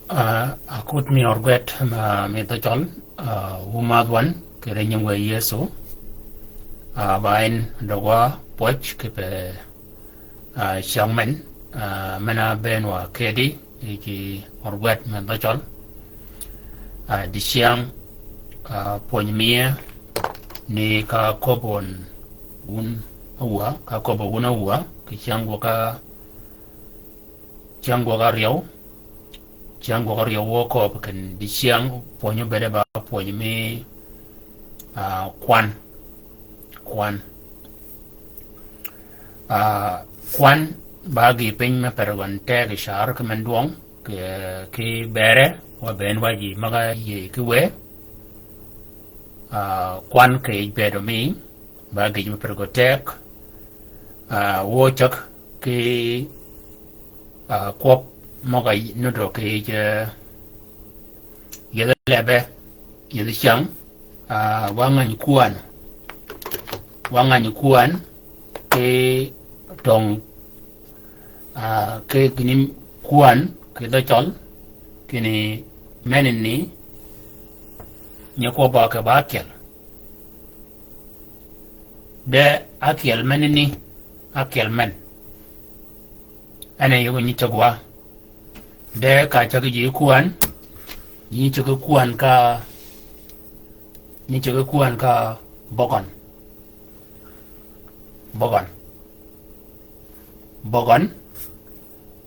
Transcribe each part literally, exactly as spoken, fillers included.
Ah, akut mi orgwet ma mi dhø cøl, ah, wu madh wan, kì ri nying we Yesu. Ah, ba en døgwa pwøj kì pe, ah, cyäng men, ah, men-a bëën wa kedi, yi ki orgwet me dhø cøl. Ah, dicyäng, ah, pwöny mie, ni ka köbön wun awuö, ka köbön wun awuö, kì cyäng gwøg ka, cyäng gwøg ka ryew, cyäng gwøg ka ryew wø köbbi ken dicyäng pwöny obëëde ba pwöny mi, ah, kwan. Kwan. Ah, kwan ba gïï piny me pere gøn teg car ki men dwøng, ki, ki bere, wa bëën wa ji møg-a yïëy ki wë. Ah, kwan kì yij bëëd mi, ba gïj me pere gø teg, ah, wø cäg ki, ah, kwøb møg-a nuti kì yij, eh, yethi lebbe, yethi cyäng, ah, wa ngäny kwan. Wa ngäny kwan, ki tøng, ah, ki gïni kwan, kì dhø cøl, kini men ni, nyi kwøb ba kì ba ákyel. De ákyel men ni, ákyel men. En e yøg nyi cäg wa. De ka cäg ji kwan, nyi cäg kwan ka, nyi cäg kwan ka bøgøn. Bøgøn. Bøgøn.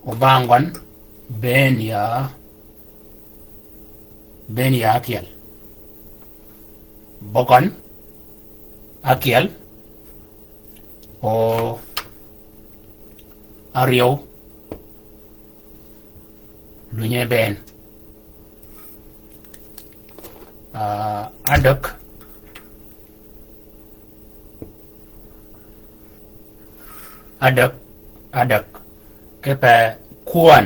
O bang gøn, bëën ya, bëën ya ákyel. Bøgøn, ákyel, o áryew, lunye bëën. Ah, ádäg, ádäg, ádäg. Kipe kwan,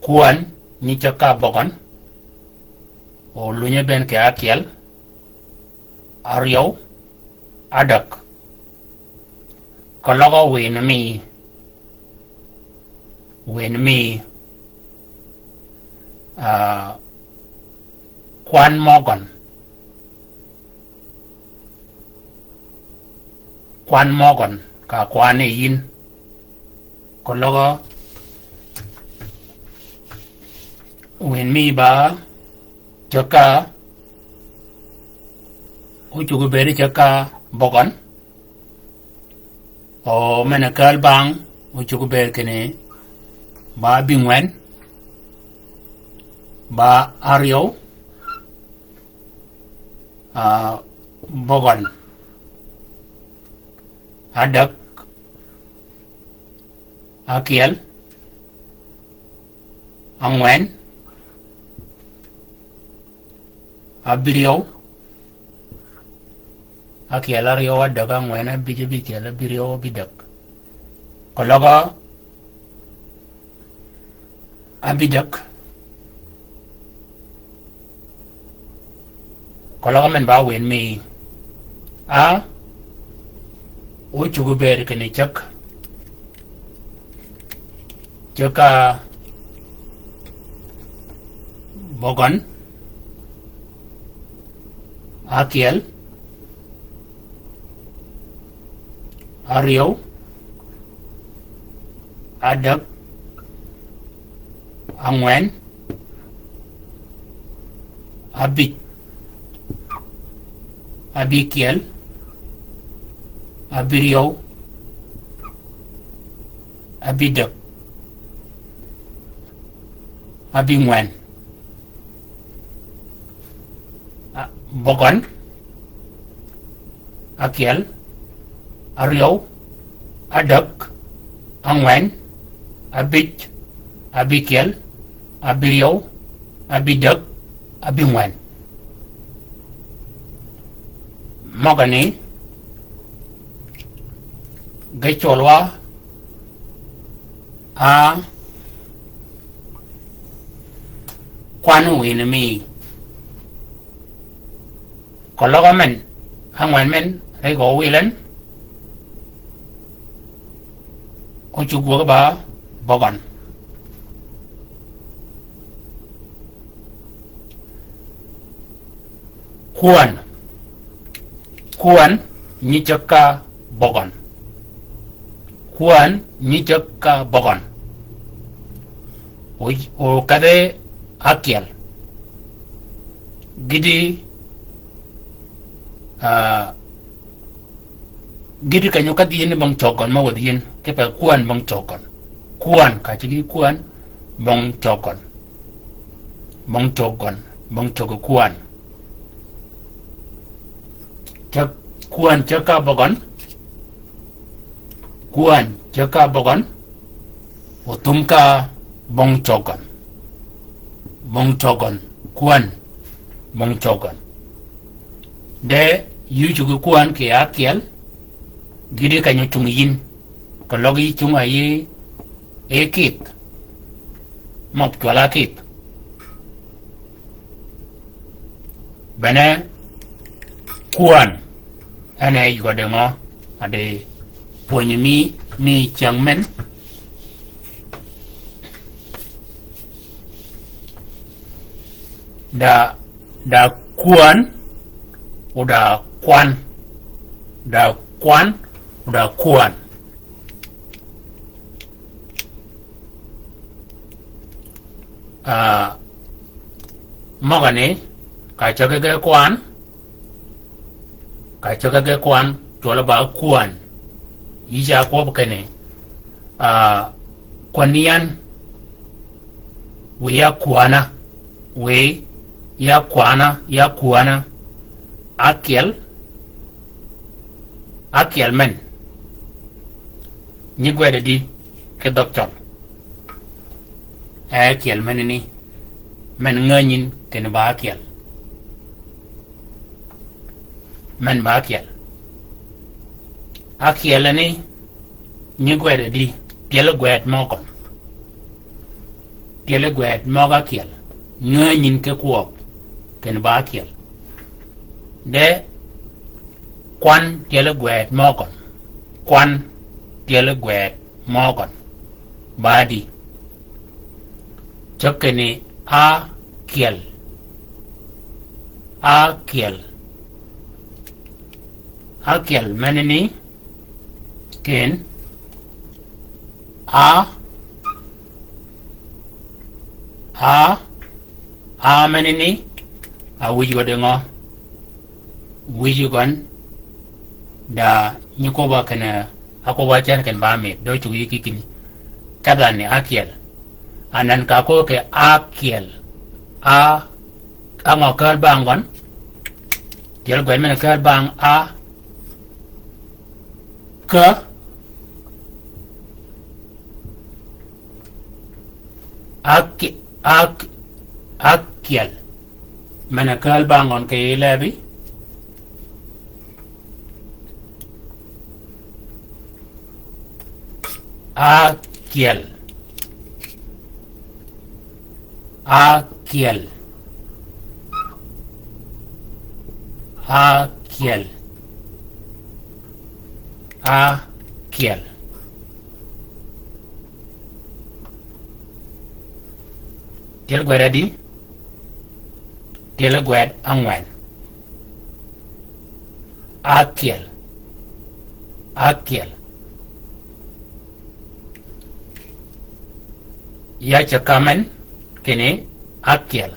kwan, nyi cäg ka bøgøn, o lunye bëën kì ákyel, áryew, ádäg. Keløg wïn mi, wïn mi, ah, kwan møgøn. Kwan møgøn, ka kwan yi yïn. Keløg wïn mi ba cäg ka, o cuggi bëëd cäg ka bøgøn. O men-a kääl bang, o cuggi bëëd kinni, ba bïngwen, ba áryew, ah, bøgøn, ádäg, ákyel, ángwen, ábïryew, ákyel, áryew, ádäg, ángwen, ábïj, ábïkyel, ábïryew, ábïdäg. Keløg ábïdäg. Keløg men ba wïn mi. A, o cuggi bëëd kinni cäg. Cäg ka bøgøn, ákyel, áryew, ádäg, ángwen, ábïj, ábïkyel, ábïryew, ábïdäg, ábïngwen. A, bøgøn, ákyel, áryew, ádäg, ángwen, ábïj, ábïkyel, ábïryew, ábïdäg, ábïngwen. Møgani, ge cwøl wa, a, kwan wïn mi. Keløg men, ángwen men, ri gø wil en, o cuggi wøg ba bøgøn. Kwän. Kwän nyi ceg ka bøgøn. Kwän nyi ceg ka bøgøn. O, o kadhe ákyel. Gïti, ah, gïti kenyo kadhi yïn bong cøg gøn me wädhi yïn. Kipe kwän bong cøg gøn. Kwän, ka cigi kwän bong cøg gøn. Bong cøg gøn. Bong cøg kwän. Ceg, kwän ceg ka bøgøn. Kwän ceg ka bøgøn. O thum ka bong cøg gøn. Bong cøg gøn. Kwän bong cøg gøn. De yï cuggi kwän kì ákyel. Gïti kenyo cung yïn. Keløg yï cung a yï, yï kïdh. Møg cwøl-a kïdh. Bene kwän. En e ywøde ngø? Adi pwönyi mi, mi cyäng men. Da, da kwän, o da kwan. Da kwan, o da kwän. Ah, møgani, ka ceggi ge kwan, ka ceggi ge kwan, cwøl ba kwän. Yï ca kwøb kinni, ah, kwan yan, wiy ya kwanna, wiy ya kwanna, ya kwanna, ákyel, ákyel men. Nyi gwed adi ki dhøg cøl. E ákyel menani, men ngänyin kinni ba ákyel. Men ba ákyel. Ákyel ni, nyi gwed adi, tyeli gwed møgøn. Tyeli gwed møg ákyel. Ngänyin ki kwøb, kinni ba ákyel. De kwan tyeli gwed møgøn. Kwan tyeli gwed møgøn. Ba di. Ceg kinni ákyel. Ákyel. Ákyel menani, ken. A. A. A menani, a wij ywøde ngø? Wij gøn. Da nyi kwøb-a kinni, a kwøb-a cen kinni ba mïdh, dø cuggi yï ki kinni. Kedhani ákyel. Anan ka kwøb kì ákyel. A, a ngø kääl bang gøn? Tyel gwed men kääl bang a. Kä. Ak-, ak-, ákyel. Men-a kääl bang gøn kì yij lebi. Ákyel. Ákyel. Ákyel. Ákyel. Tyel gwed adi? Tyel gwed ángwen. Ákyel. Ákyel. Ya ceg ka men kinni ákyel.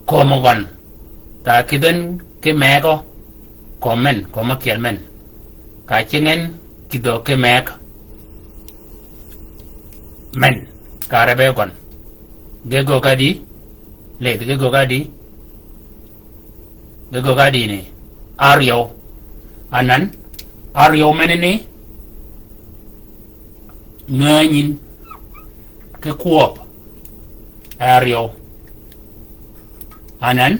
Kömi gøn. Ka kïdhøn ki megø. Kömi men, kömi ákyel men. Ka cingi en kïdhø ki meg. Men, ka rebe gøn. Ge gøg adi, leth ge gøg adi. Ge gøg adi ni, áryew. Anan, áryew menani, ngänyin ki kwøb. Áryew. Anan,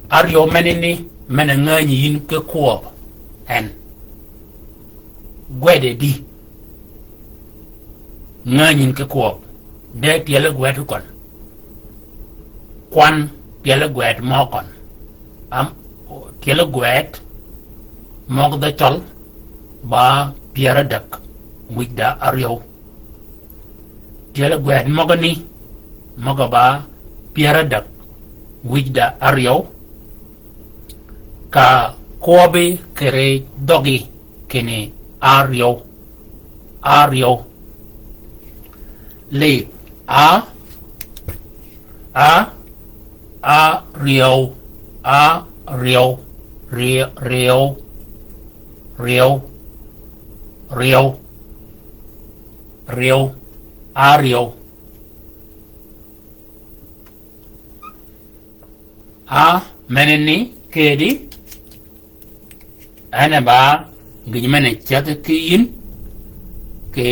áryew menani, men-a ngänyi yïn ki kwøb. En. Gwed adi. Ngänyin ki kwøb. De tyeli gwed gøn. Kwan tyeli gwed mø gøn. Am, tyeli gwed møg dhø cøl ba pyär ádäg wïj da áryew. Tyeli gwed møgani, møg-a ba pyär ádäg wïj da áryew, ka kwøbbi kì ri dhøggi kinni áryew, áryew. Li, a, a, áryew, áryew, rye-, ryew, ryew, ryew, ryew, áryew. A, menani kedi, en e ba gïj men-a cädhi ki yïn, kì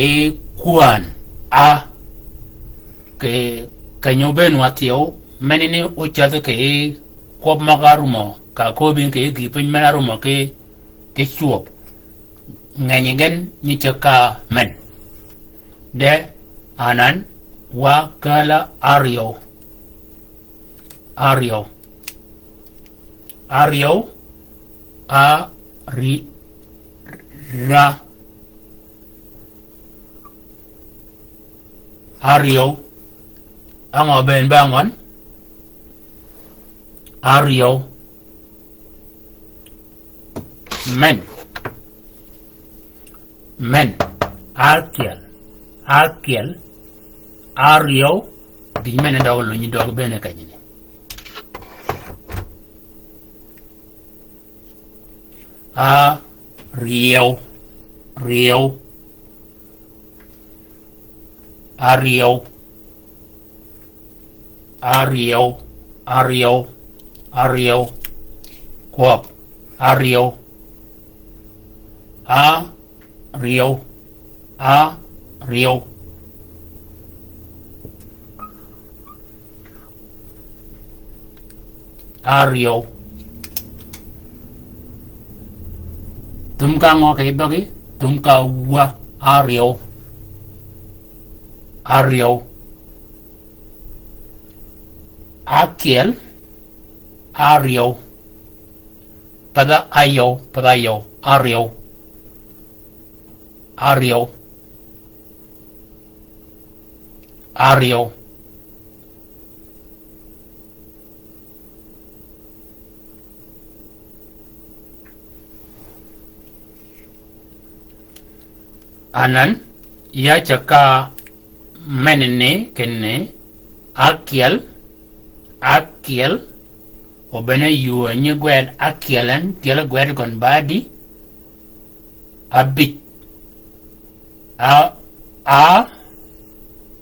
kwän, a, kì, kì nyø ben wa thyew, menani ócädhi kì kwøb møg-a árumo, ka köbbi kì gïï piny men-a árumo ki, ki cwöb. Ngeny gen nyi ceg ka men. De anan wa kääl-a áryew. Áryew. Áryew. A, ri, ra. Áryew. Á ngø ben ba ngøn? Áryew. Men. Men. Ákyel. Ákyel. Áryew. Gïj men-a døg lunyi døg bene kenyni. Áryew. Ryew. Áryew. Áryew, áryew, áryew. Kwøb, áryew. Áryew, áryew. Áryew. Thum ka ngø kì dhøggi, thum ka wa, áryew. Áryew. Ákyel, áryew. Path-a áyew, path-a áyew, áryew. Áryew. Áryew. Anan, ya ceg ka menani kinni, ákyel, ákyel, obene yuu nyi gwed ákyel en, tyel gwed gøn ba di, ábïj. A, a,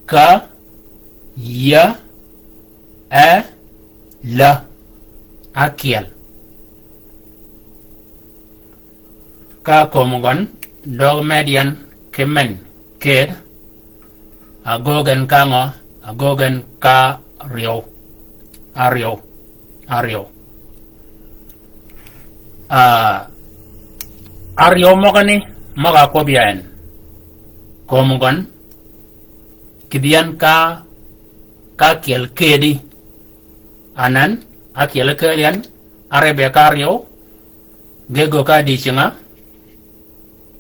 ka, ya, e, la, ákyel. Ka kömi gøn, døg med yan ki men, ked, agöggi gen ka ngø, agöggi gen ka ryew, áryew, áryew. A, áryew møgani, møg-a kwøb ya en. Kömi gøn, kïdhi yan ka, ka ákyel kedi. Anan, ákyel kedi yan, arebe ka áryew, ge gø ka di cinga,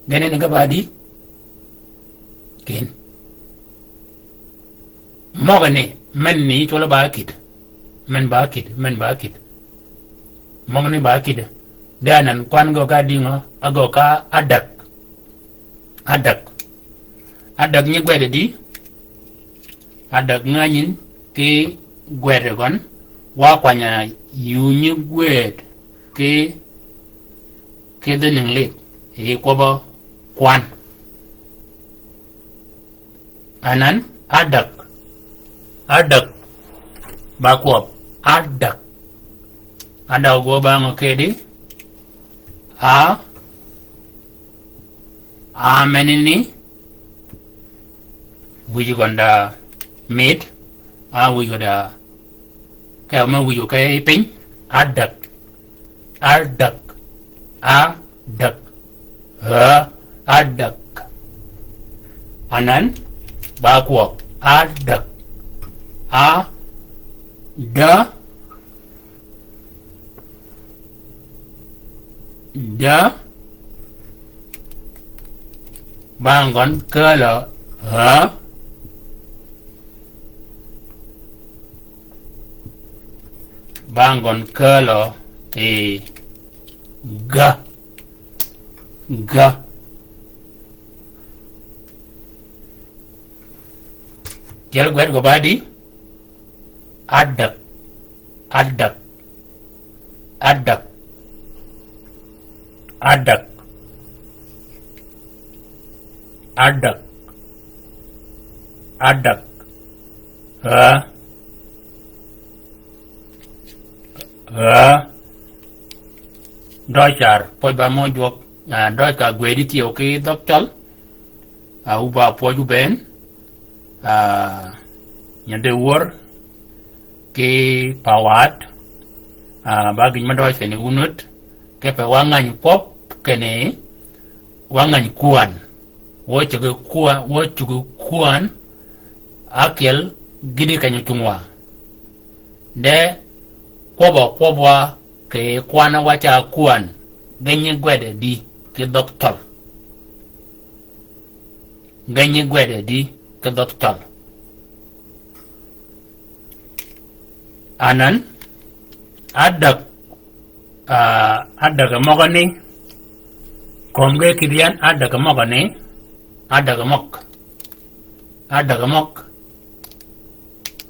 gene ni ge ba di, kin. Møgani, men ni cwøl ba kïd. Men ba kïd, men ba kïd. Møgani ba kïd. De anan kwan gø ka di ngø, agø ka ádäg. Ádäg. Ádäg nyi gwed di. Ádäg ngänyin ki gwed gøn. Wa kwany-a yuu nyi gwed ki, ki dhi nïng lïg. Yi kwøbbø kwan. Anan, ádäg. Ádäg. Ba kwøb. Ádäg. Ádäg gø ba ngø kedi. A. A menani. Wïj gøn da mid. A wïj gøn da. Ke me wïj gø ke piny. Ádäg. Ádäg. Ádäg. Ádäg. Anan, ba kwøb. Ádäg. A, dä, dä, ba ngøn kälø, ha. Bang gøn kääl-a i ga. Ga. Jel gwed gø ba di. Adag. Adag. Adag. Adag. Adag. Adag. Aa. Aa. Døj car, pwøj ba mø jwøk, aa, døj ka gwedi thyew ki dhøg cøl. Aa, wu ba pwøj wu bënn. Aa, nyinde wör ki pawat. Aa, ba gïn me døj kinni wun wët. Kipe wa ngäny kwøb kinni wa ngäny kwän. Wø cuggi kwän, wø cuggi kwän. Ákyel gïti keny-a ocung wa. De kwøb-a kwøb wa kì kwan-a wa ca kwän. Ge nyi gwed adi ki dhøg cøl. Ge nyi gwed adi ki dhøg cøl. Anan, adag, aa, adag møgani, kömi ge kïdhi yan adag møgani, adag møg. Adag møg.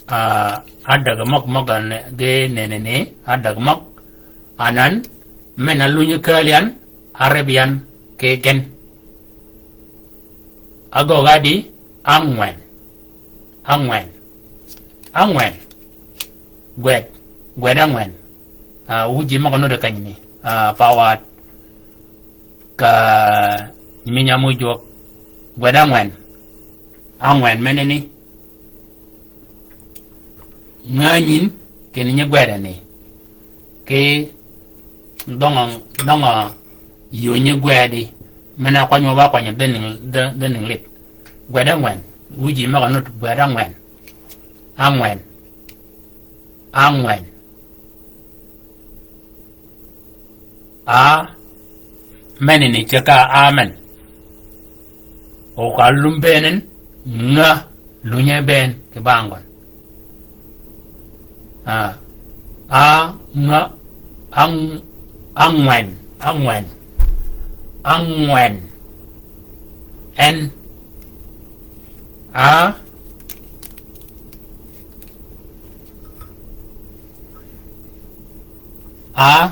Aa, adag møg møgani ge neneni, adag møg. Anan, men-a lunyi kääl yan, areb yan, ki gen. Agøg adi, ángwen. Ángwen. Ángwen. Gwed. Gwed ángwen. Aa, wu ji møg-a nuti kenyni. Aa, pawat. Ka nyi mi nyam wu jwøk. Gwed ángwen. Ángwen meneni. Ngänyin, kinni nyi gwedani. Ki dhøng-a, dhøng-a yöö nyi gwedi. Men-a kwany wa ba kwany dhi nïng, dhi, dhi nïng lidh. Gwed ángwen. Wu ji møg-a nuti gwed ángwen. Ángwen. Ángwen. A, meneni ceg ka a men. O ka lum bënn, nga, lunye bënn, kì bang gøn. A, a, nga, ang-, angwen, angwen. Angwen. En. A. A.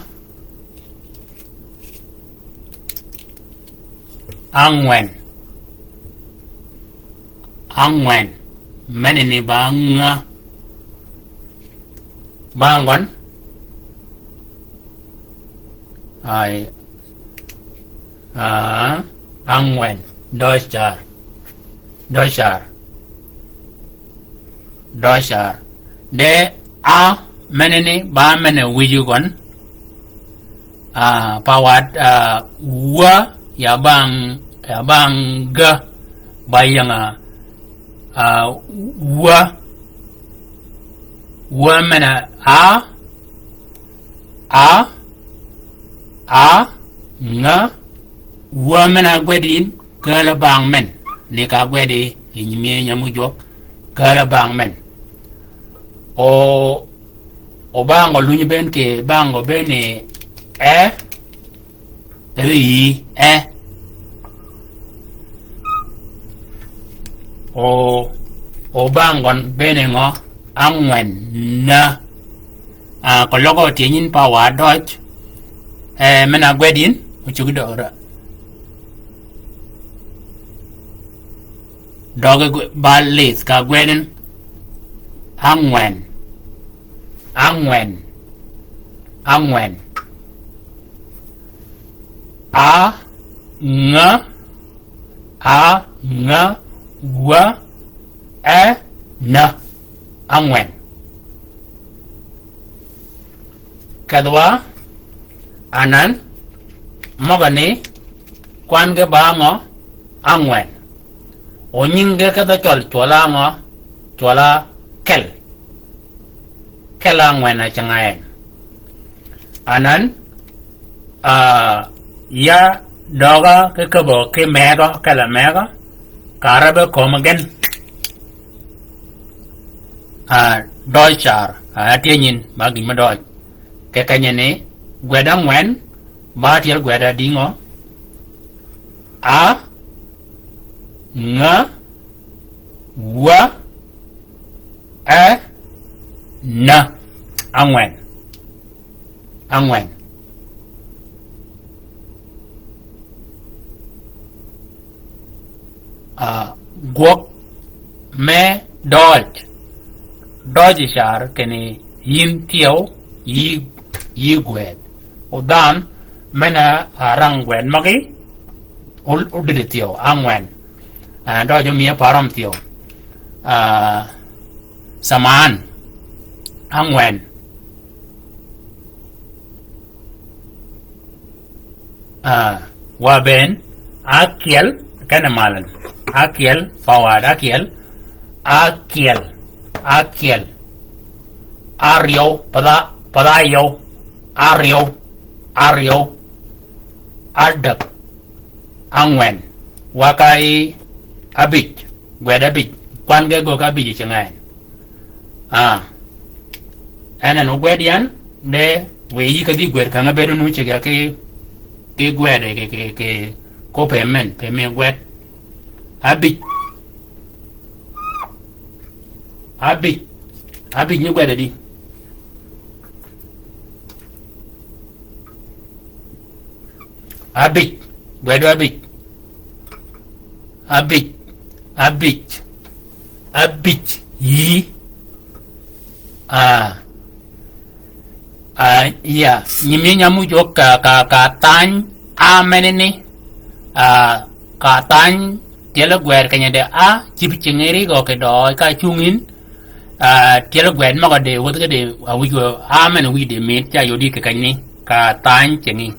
Angwen. Angwen. Meneni ba nga. Ba ngwen. Ai. A, angwen. Dø car. Dø car. Dø car. De a meneni ba men-a wïji gøn. A, pawat, a, wa, ya bang, ya bang ga, ba ying-a, a, wa, wa men-a a, a, a, nga, wa men-a gwed yin, kääl-a bang men, ni ka gwedi, yi nyi mi nyam wu jwøk, kääl-a bang men. O, o bang gø lunyi bënn kì, bang gø bënn ni, e, e, yi, e. O, o bang gøn bënn ni ngø, angwen, na. A, keløg o tyenyin pa wa døj. E, men-a gwed yin, o cuggi dø ra. Døge gwe-, ba lith ka gwedin. Angwen. Angwen. Angwen. A, nga, a, nga, wa, e, na. Angwen. Kedhwa, anan, møgani, kwan ge ba ngø, angwen. O nying ge kedhø cøl, cwøl-a ngø, cwøl-a kel. Kel-a angwen a cinga en. Anan, a, ya døga ki köbø ki mëgø, kel-a mëgø, kara be kömi gen. A, døj car, a, tyenyin, ba gïn me døj. Kì kenyi ni, gwed ángwen, ba tyel gwed ádï ngø? A, nga, wa, e, na. Ángwen. Ángwen. A, gwøg me døøj. Døøj car kinni yïn thyew, yï, yï gwed. O dhanhø, men-a, a, rang gwed møgí, o, o dïdï thyew, ángwen. A, døøj ómïe parom thyew. A, saman, ángwen. A, wa ben, ákyel, kene malen. Ákyel, forward, ákyel. Ákyel, ákyel. Áryew, path á, path á yew. Áryew, áryew. Ádäg, ángwen. Wa ka yi ábïj, gwed ábïj. Kwan ge gøgg ábïj yi cinge en. A. En en ogwed yan, de wiy yï ka dhï gwed ka nga bedo nu ceg ya ki, ki gwed ki, ki, ki, ko pe men, pe men gwed. Abij. Abij. Abij ni gwed adi. Abij. Gwed abij. Abij. Abij. Abij. Yï. A. A, ya. Nyimi nyamu jok ka, ka, ka thany a menini. A, ka thany tyel gwed kenyi de a, cïb cingiri gø ki døøj ka cungin. A, tyel gwed møgø de, wäth ki de, a, wïj gø, a, men wïj de mit, ca yodi ki kenyi, ka thany cingi.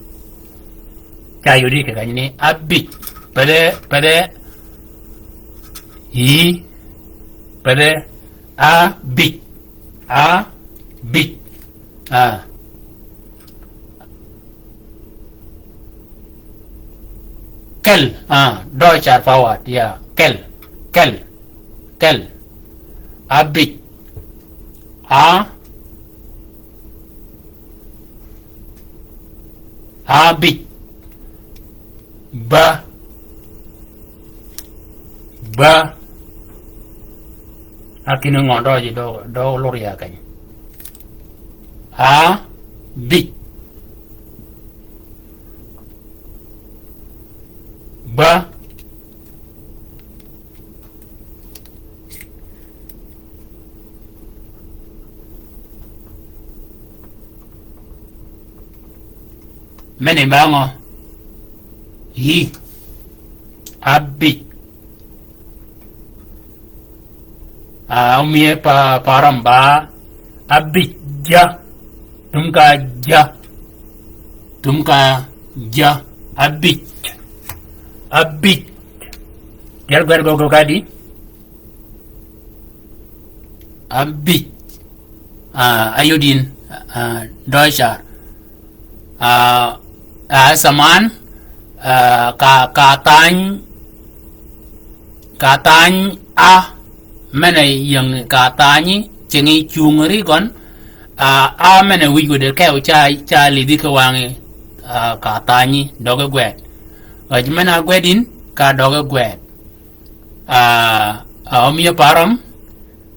Ca yodi ki kenyi, abij, pede, pede, yï, pede, abij, abij, a. Kel, a, døøj car forward, ya, kel, kel, kel. Abij. A. Abij. Ba. Ba. A kinni ngø døøj døøj, døøj lur ya keny. Abij. Ba. Meni ba ngø? Yï. Abij. A, omiye pa, param ba. Abij ja. Tum ka ja. Tum ka ja. Abij. Abij. Tyel gwed gø gø kadi. Abij. A, ayodin, a, døøj car. A, a, saman, a, ka, ka thany, ka thany a, mene ying ka thanyi, cingi cungri gøn, a, a mene wïj gode kew ca, ca lidhi ki wangi, a, ka thanyi, døge gwed. Gaj mene agwedin, ka døge gwed. A, a, omiyo parom,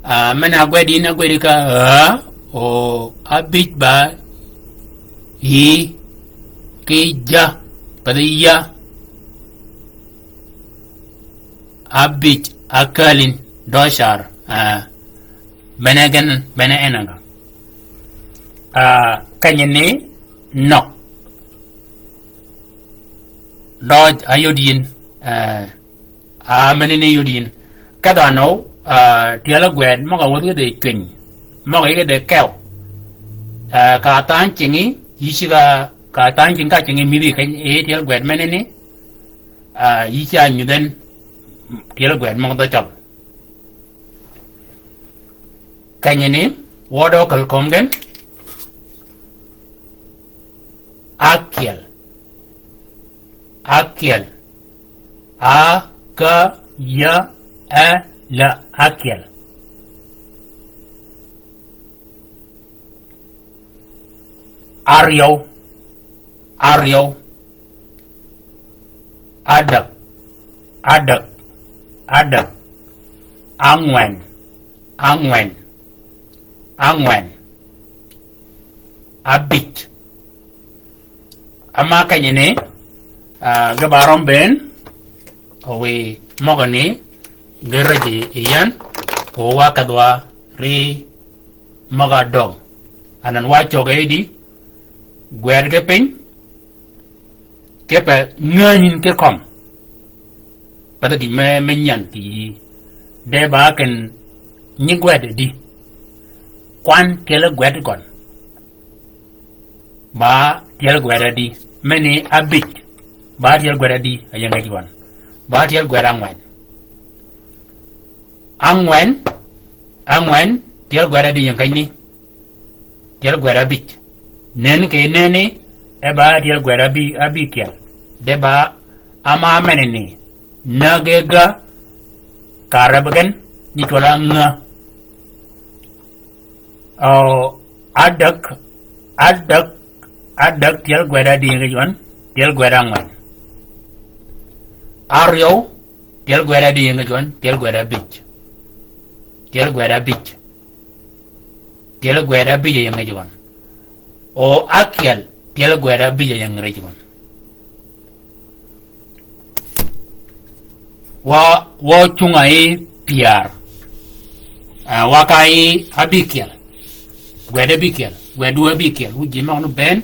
a, men agwedi in agwedi ka, a, o, abij ba, yi, ki ja, pa dhi ya. Abij, akalin, dø car, a, bene gen, bene en aga. A, kenyi ni, nok. Døøj ayod yin, a, A, meni ni yod yin. Kedhø nøw, a, tyel gwed, møg-a wäthi de cwiny. Møg-a yige de kew. A, ka thany cingi, yï cigg-a, ka thany cingi ka cingi midhi keny, e tyel gwed meni ni, a, yï ca nyudhen, tyel gwed møg-a dhø cøl. Kenyi ni, wødø køl kömi gen. Akyel. Akyel. A, ka, ya, e, la, akyel. Áryew. Áryew. Ádäg. Ádäg. Ádäg. Ángwen. Ángwen. Ángwen. Ábïj. Ama kenyini, ah, ge ba røm bënn, o wiy møgani, ge räjji yi yan, ko wa kedhwa ri møg-a döng. Anan wa cögge yi di, gwed ge piny, kipe ngänyin ki kömi. Path gïn me, me nyan kì yï. De ba ken nyi gwed di. Kwan tyel gwed gøn. Ba tyel gwed adi. Meni abij. Ba tyel gwed adi a ying keny gøn. Ba tyel gwed angwen. Angwen. Angwen. Tyel gwed adi ying keny ni. Tyel gwed abij. Nen kì neni, e ba tyel gwed abi, abikyel. De ba ama meneni. Nä ge ga. Kare be gen. Ni cwøl a ngä. O, adäg, adäg, adäg tyel gwed adi ying keny gøn, tyel gwed angwen. Aryew, tyel gwed adi ying keny gøn, tyel gwed abij. Tyel gwed abij. Tyel gwed abij a ying keny gøn. O akyel, tyel gwed abij a ying keny gøn. Wa, wa ocung-a yi pyär. Ah, wa ka yi abikyel. Gwed abikyel. Gwed wu abikyel. Wu ji møgø ni bënn.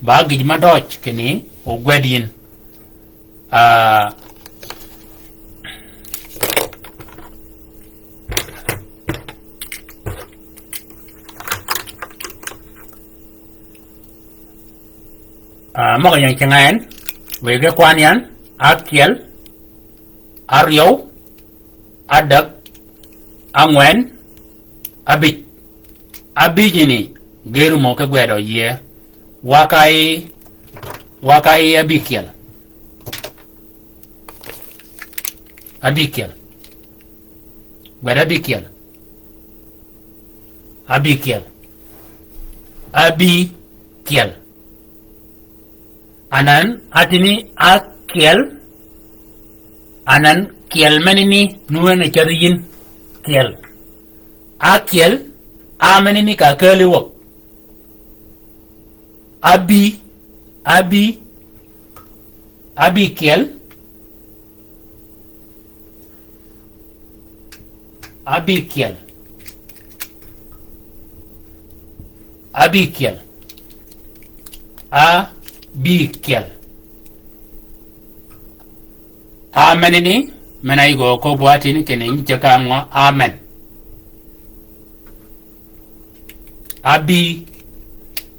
Ba gïj ma døj kinni, o gwed yin. Ah, ah, møg-a ying cinga en, wiy ge kwan yan, akyel, aryew, adäg, angwen, abij. Abij ni, ge rumø ki gwed oyie, wa ka yi, wa ka yi abikyel. Abikyel. Gwed abikyel. Abikyel. Abikyel. Anan, atini akyel. Anan kyel menini, nuwen a cädhi yin. Kyel. Akyel, a menini ka kääli wäg. Abi, abi, abikyel, abikyel, abikyel, abikyel. Amen ni, men-a yï gø köbbi wa tïni kinni nyi ceg ka ngø amen. Abi,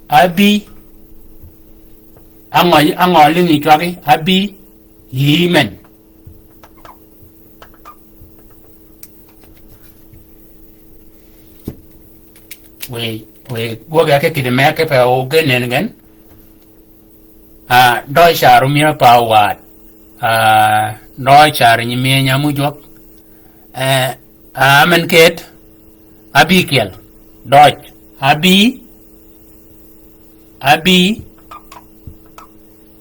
abi, angø, angø lïngi cwagi, abi, yï men. Wiy, wiy, gwøg-a ki kidi me ki pe ogen nen gen. Ah, døøj car omyäa pa waad. Ah, døøj car nyi myäa nyamu jwøk. Eh, ah, amen ket. Abikyel. Døøj. Abi. Abi.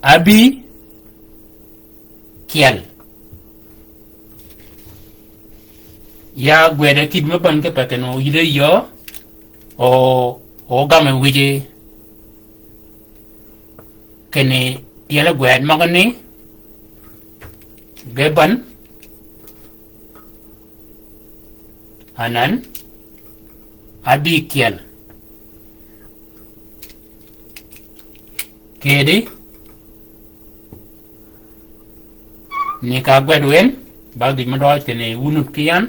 Abikyel. Ya gwede kid me bän ki pekeni oyïde yöö, o, o gamme wïje. Kinni tyel gwed møgø ni ge bän anan abikyel. Kedi ni ka gwed wen, ba gïj me døøj kinni wun wut ki yan.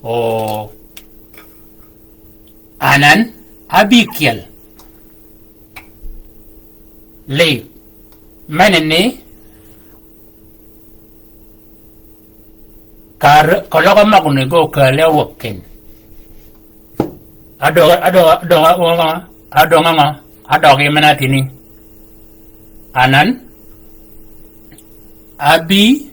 O anan abikyel. Lï, meneni, kar, keløg møgø ni ge okääl awäg ken. Adøg, adøg, adøg, adøg, adøg, adøg, adøg yi men-a tïni. Anan, abi,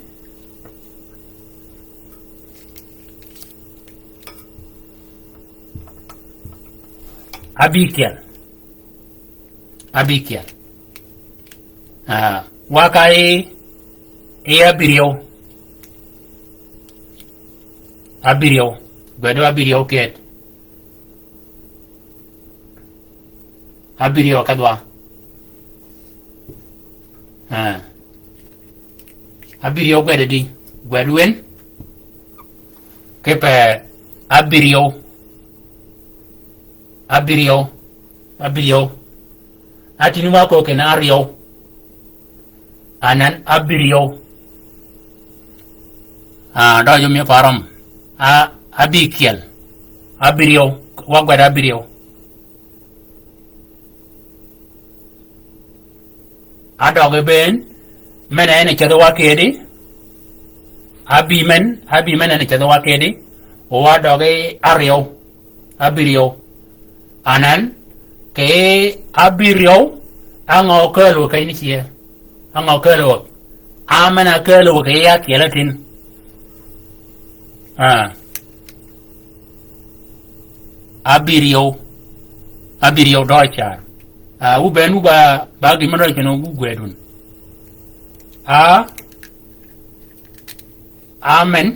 abikyel. Abikyel. Ah, wa ka i, i abiryew. Abiryew. Gwed abiryew ked. Abiryew kedhwa. Ah. Abiryew gwed di. Gwed wen. Kipe abiryew. Abiryew. Abiryew. Atini wa ko ken aryew. Anan abiryew. Ah, døøj mi parom. A, abikyel. Abiryew. Wa gwed abiryew. Adøge ben, men en e cedhi wa kedi. Abi men, abi men en e cedhi wa kedi. Wa døge aryew. Abiryew. Anan, ke abiryew, ang'o kelø ke ni cie. Ang'o kelø. Amen a kelø ke ya kiela tin. Ah. Abiryew. Abiryew dø car. Ah, u ben u ba, ba gi mano keno gu gwedun. Ah. Amen.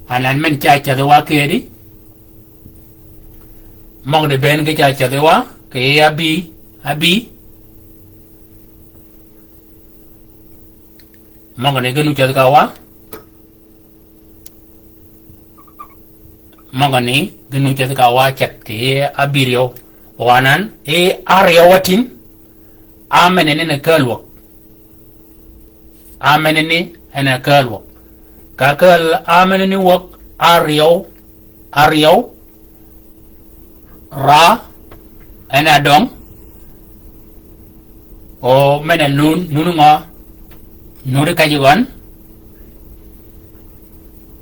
Anan men ca cedhi wa kedi. Møg de ben ge ca cedhi wa, ke abi, abi. Møg ni ginu cedhi ka wa. Møg ni ginu cedhi ka wa cedhi ke abiryew. Wa anan, e aryew wa tin. Amen ni ne kelwøk. Amen ni en a kelwøk. Ka kel amen ni wøk aryew, aryew, ra, en a døng, o men a nun, nun ngø, nun ka ji gøn.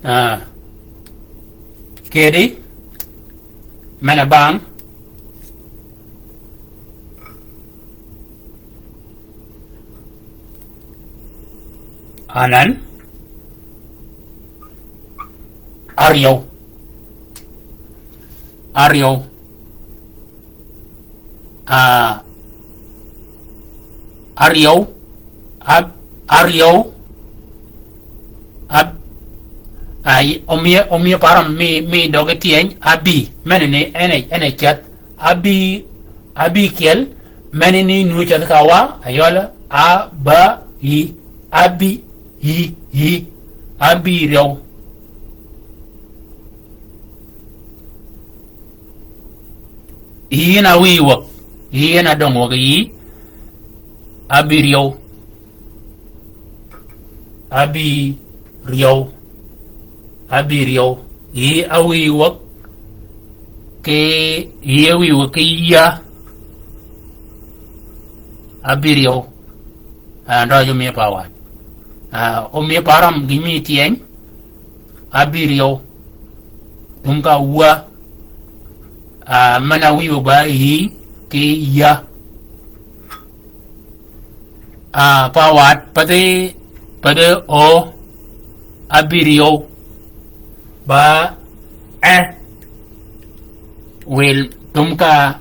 Ah. Kedi, men a bang, Anan. Aryew. Aryew. Ah, aryew. Ab-, aryew. Ab-, ai, omie, omie param mi, mi døge tyeny, abi. Mene ni, ene, ene ceth. Abi, abi kyel. Meni ni nu ceth ka wa, ayol, a, ba, yi, abi, yi, yi, abiryew. Yi na wiy wøk, yi na døng wøk, yi, abiryew. Abiryew. Abiryew. Yi awiy wøk. Ki yi awiy wøk ki ya. Abiryew. Ah, ndo ju mi pa wa. Ah, o mi param gi mi tyeny. Abiryew. Tum ka wa. Ah, mana wiy wøk ba yi ki ya. Ah, pa wat, pa de, pa de o, abiryew, ba, e, wil, tum ka,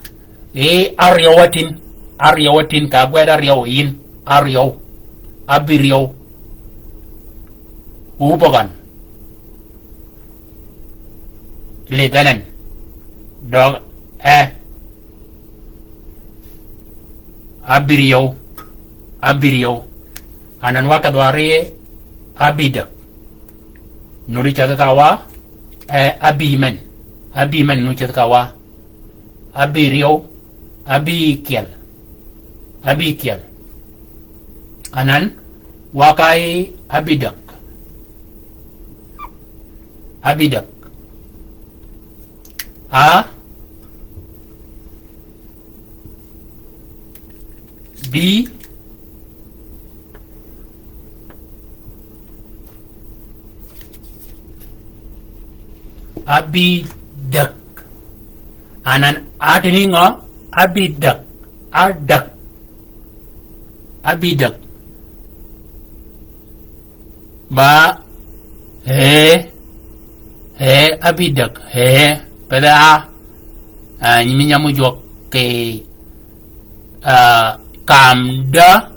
e, aryew atin, aryew atin, ka gwed aryew yin, aryew, abiryew, u bogan. Lidhenen. Døg, e. Abiryew. Abiryew. Anan wa ka dwari abidøg. Nuri cedhi ka wa, e, abimen. Abimen nuri cedhi ka wa. Abiryew, abikyel. Abikyel. Anan, wa ka yi abidøg. Abidøg. A, bi, abidøg. Anan atini ngø? Abidøg. Adøg. Abidøg. Ba, he, he, abidøg, he, pe da, a, nyimi nyamu jwøk ki, Ah, kam da,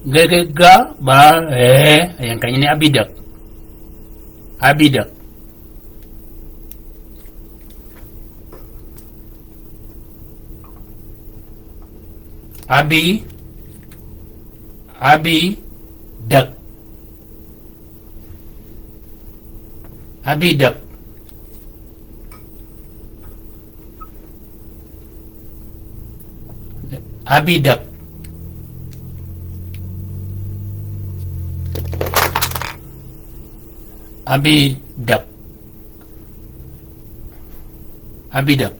ge ge ga, ba, eh, yan kenyi ni abïdäg. Abïdäg. Abï, abïdäg. Abïdäg. Abïdäg. Abïdäg. Abïdäg.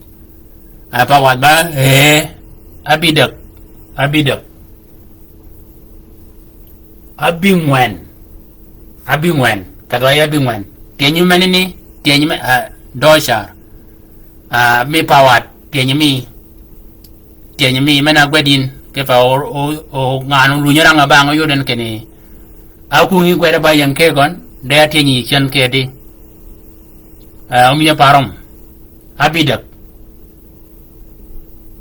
Apa wath ba, eh, abïdäg. Abïdäg. Abïngwen. Abïngwen. Kedh wa yi abïngwen. Tyeny menani, tyeny me, ah, dø car. Ah, mi pa wath, tyeny mi. Tyeny mi, men-a ágwed yïn. Kipe o, o, o, ngan-a ólunyi rang-a bang oyud en kinni. Ákwöngi gwed ba ying ke gøn, de atyeny yi cen kedi. Ah, omiyo parom. Abïdäg.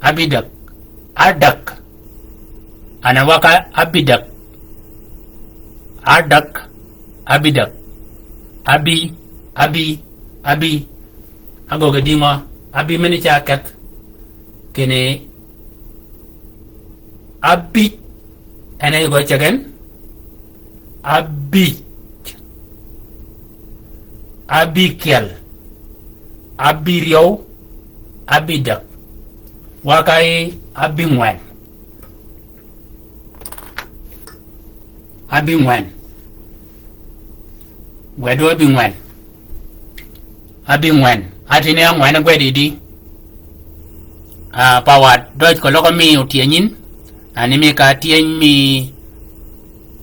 Abïdäg. Adäg. An-a waka abïdäg. Adäg. Abïdäg. Abï. Abï. Abï. Agöggi dïngø. Abï meni ca kedh. Kinni abïj. En-a yï gø cegen. Abïj. Abïkyel. Abïryew. Abïdäg. Waka yi abïngwen. Abïngwen. Gwed du abïngwen. Abïngwen. Atini ángwen gwed idi. Ah, pa wath døj keløg mi otyeny yïn. Ani mi ka tyeny mi,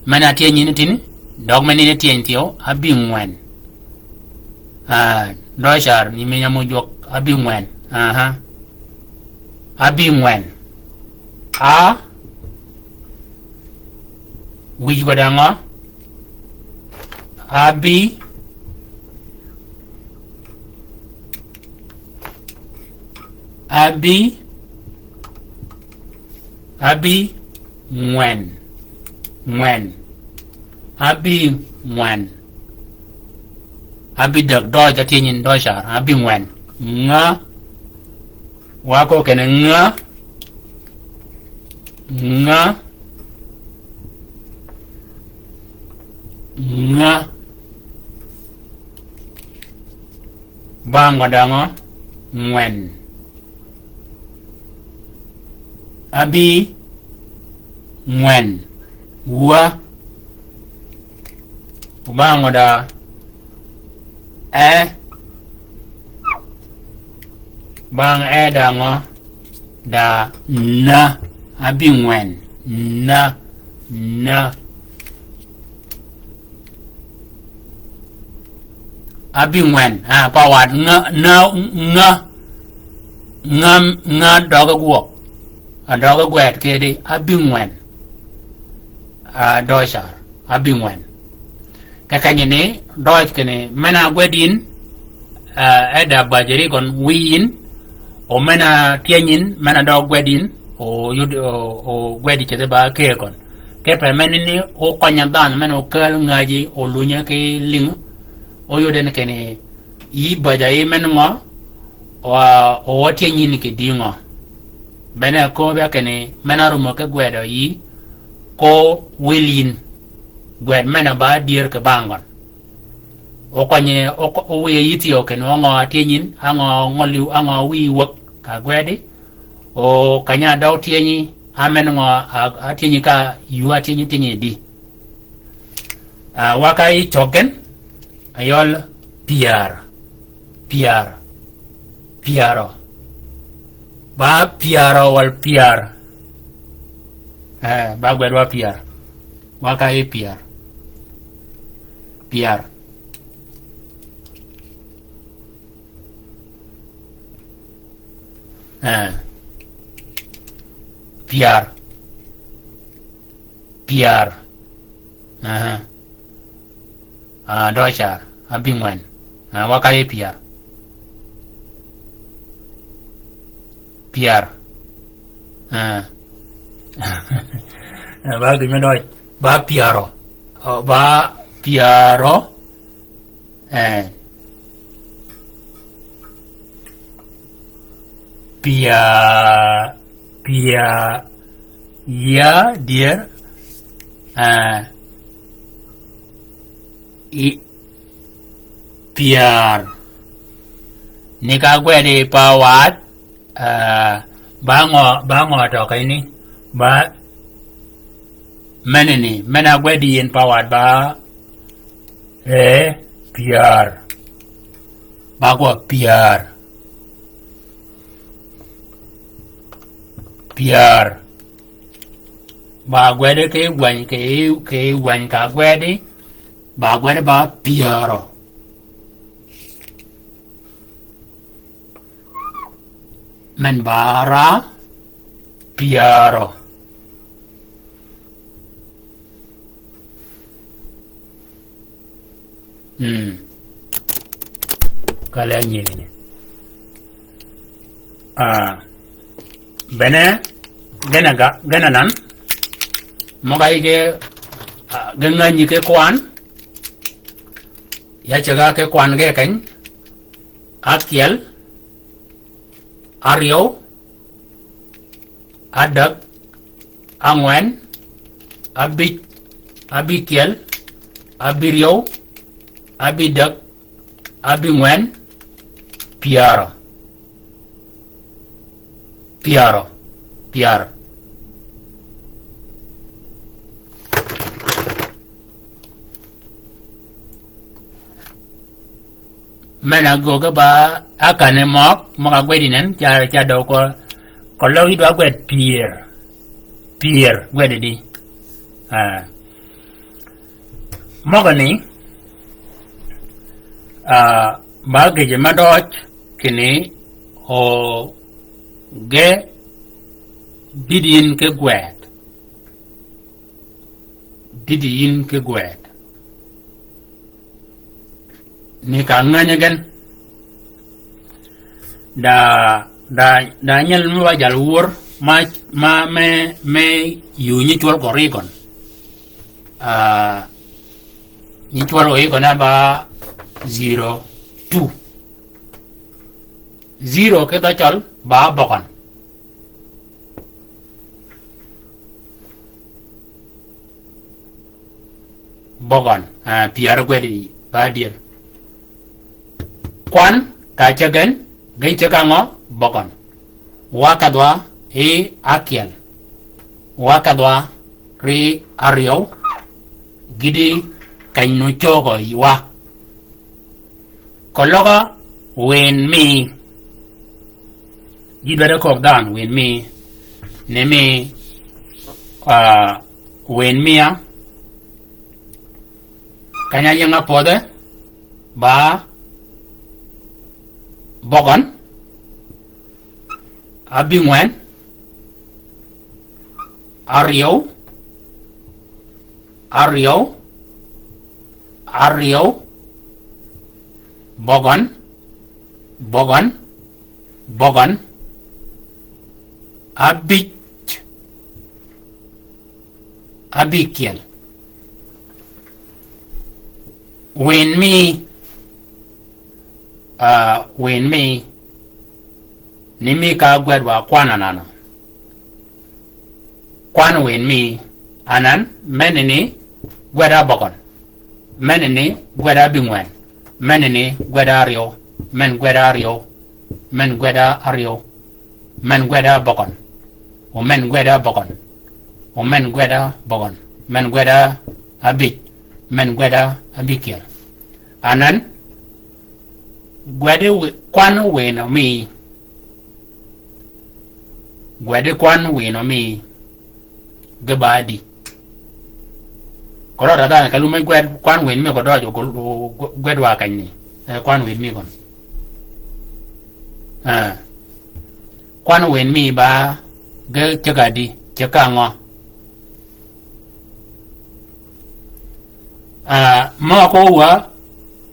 men-a tyeny yïn tini. Døg menani tyeny thyew. Abïngwen. Ah, dø car ni mi nyam ojwøk. Abïngwen. Aha. Abïngwen. A. Wïj gø dangø. Abï. Abï. Abïngwen. Ngwen. Abïngwen. Abïdäg, dø ca tyeny yïn dø car. Abïngwen. Nga. Wa ko kene nga. Nga. Nga. Bang wa dangø. Ngwen. Abïngwen. Wa. Bang wa da. E. Bang e dangø. Da na. Abïngwen. Na. Na. Abïngwen. Ah, pa wath nga, na, nga. Nga, nga døg gwøg. A døg gwed kedi. Abïngwen. Ah, dø car. Abïngwen. Ka kenyi ni, døj kinni, men-a ágwed yïn, ah, e da bajiri gøn wiy yïn, o men-a tyeny yïn, men-a dø gwed yïn, o yud, o, o gwed cedhi ba ke gøn. Kipe menani, okønya dhanhø, men-a okääl ngäji, olunye ki lïng, oyud en kinni, yï baja yi men ngø, wa, o wa tyeny yïn kì dïngø. Bene köbbi kinni, men-a rumø ki gwedø yï, ko wil yïn. Gwed men-a ba dyër kì bang gøn. Okønyi, ok-, owiye yï thyew kinni, angø atyeny yïn, angø ngø liw, angø wiy wäg, ka gwedi. O keny-a dø tyenyi, a men ngø a, atyeny yï ka, yuu atyeny yï tyenyi di. Ah, waka yi cøg gen, ayøl pyär, pyär, pyärø. Ba pyärø wal pyär. Eh, ba gwed wa pyär. Waka yi pyär. Pyär. Eh. Pyär. Pyär. Aha. Ah, dø car. Abïngwen. Ah, waka yi pyär. Pyär. Ah. Ba gïn me døj. Ba pyärø. O, ba pyärø. Eh. Pya, pya, ya, dier. Eh. I, pyär. Ni ka gwedi pa wath, ah, ba ngø, ba ngø tø keni, ba, meneni, men-a gwedi yin pa wath ba, eh, pyär. Ba gwø pyär. Pyär. Ba gwedi ki gweny, ki, ki gweny ka gwedi. Ba gwedi ba pyärø. Men ba ra pyärø. Mm. Kale anyingi ni. Ah, bene, gene ga, gene nan. Møg-a yï ge, ah, ge ngänyi ki kwan. Ya ceg-a ki kwan ge keny. Ákyel. Áryew. Ádäg, ángwen, ábïj, ábïkyel, ábïryew, ábïdäg, ábïngwen, pyärø. Pyärø. Pyär. Men-a göggi ba ákane møg, møg-a gwedi nen, ca, ca dø ko, ko løg yï dwa gwed pyër. Pyër, gwedi di. Ah. Møgani, ah, ba gïjø me døj, kinni, o ge, dïd yïn ki gwed. Dïd yïn ki gwed. Ni ka ngänyi gen. Da, da, da nyel me ba jal wör, ma, ma, me, me yuu nyi cwøl ko ri gøn. Ah, nyi cwøl ko ri gøn a ba zero two. Zero ki dhø Cøl ba bøgøn. Bøgøn, ah, pyär gwedi ba dyër. Kwan, ka ceg gen, gen ceg angø, bøgøn. Wa kedhwa, i ákyel. Wa kedhwa, ri áryew, gïti keny nu cögø yï wa. Keløg wïn mi. Ji dwaddi köbbi dhanhø wïn mi. Ni mi, ah, wïn mi a. Kany-a ying-a pödhe. Ba. Bøgøn. Abïngwen. Áryew. Áryew. Áryew. Bøgøn. Bøgøn. Bøgøn. Abïj. Abïkyel. Wïn mi, ah, wïn mi, ni mi ka gwed wa kwan anan. Kwan wïn mi anan, men ni gwed abøgøn. Men ni gwed abïngwen. Men ni gwed áryew. Men gwed áryew. Men gwed áryew. Men gwed abøgøn. O men gwed abøgøn. O men gwed abøgøn. Men gwed abïj. Men gwed abïkyel. Anan, gwedi wi-, kwan wïn mi. Gwedi kwan wïn mi. Ge ba di. Koro ta dhanhø ka lum me gwed, kwan wïn mi ko døøj, ko, ko, gwed wa kany ni. Eh, kwan wïn mi gøn. Eh. Kwan wïn mi ba ge ceg adi, ceg ka ngø. Ah, mø ko wa,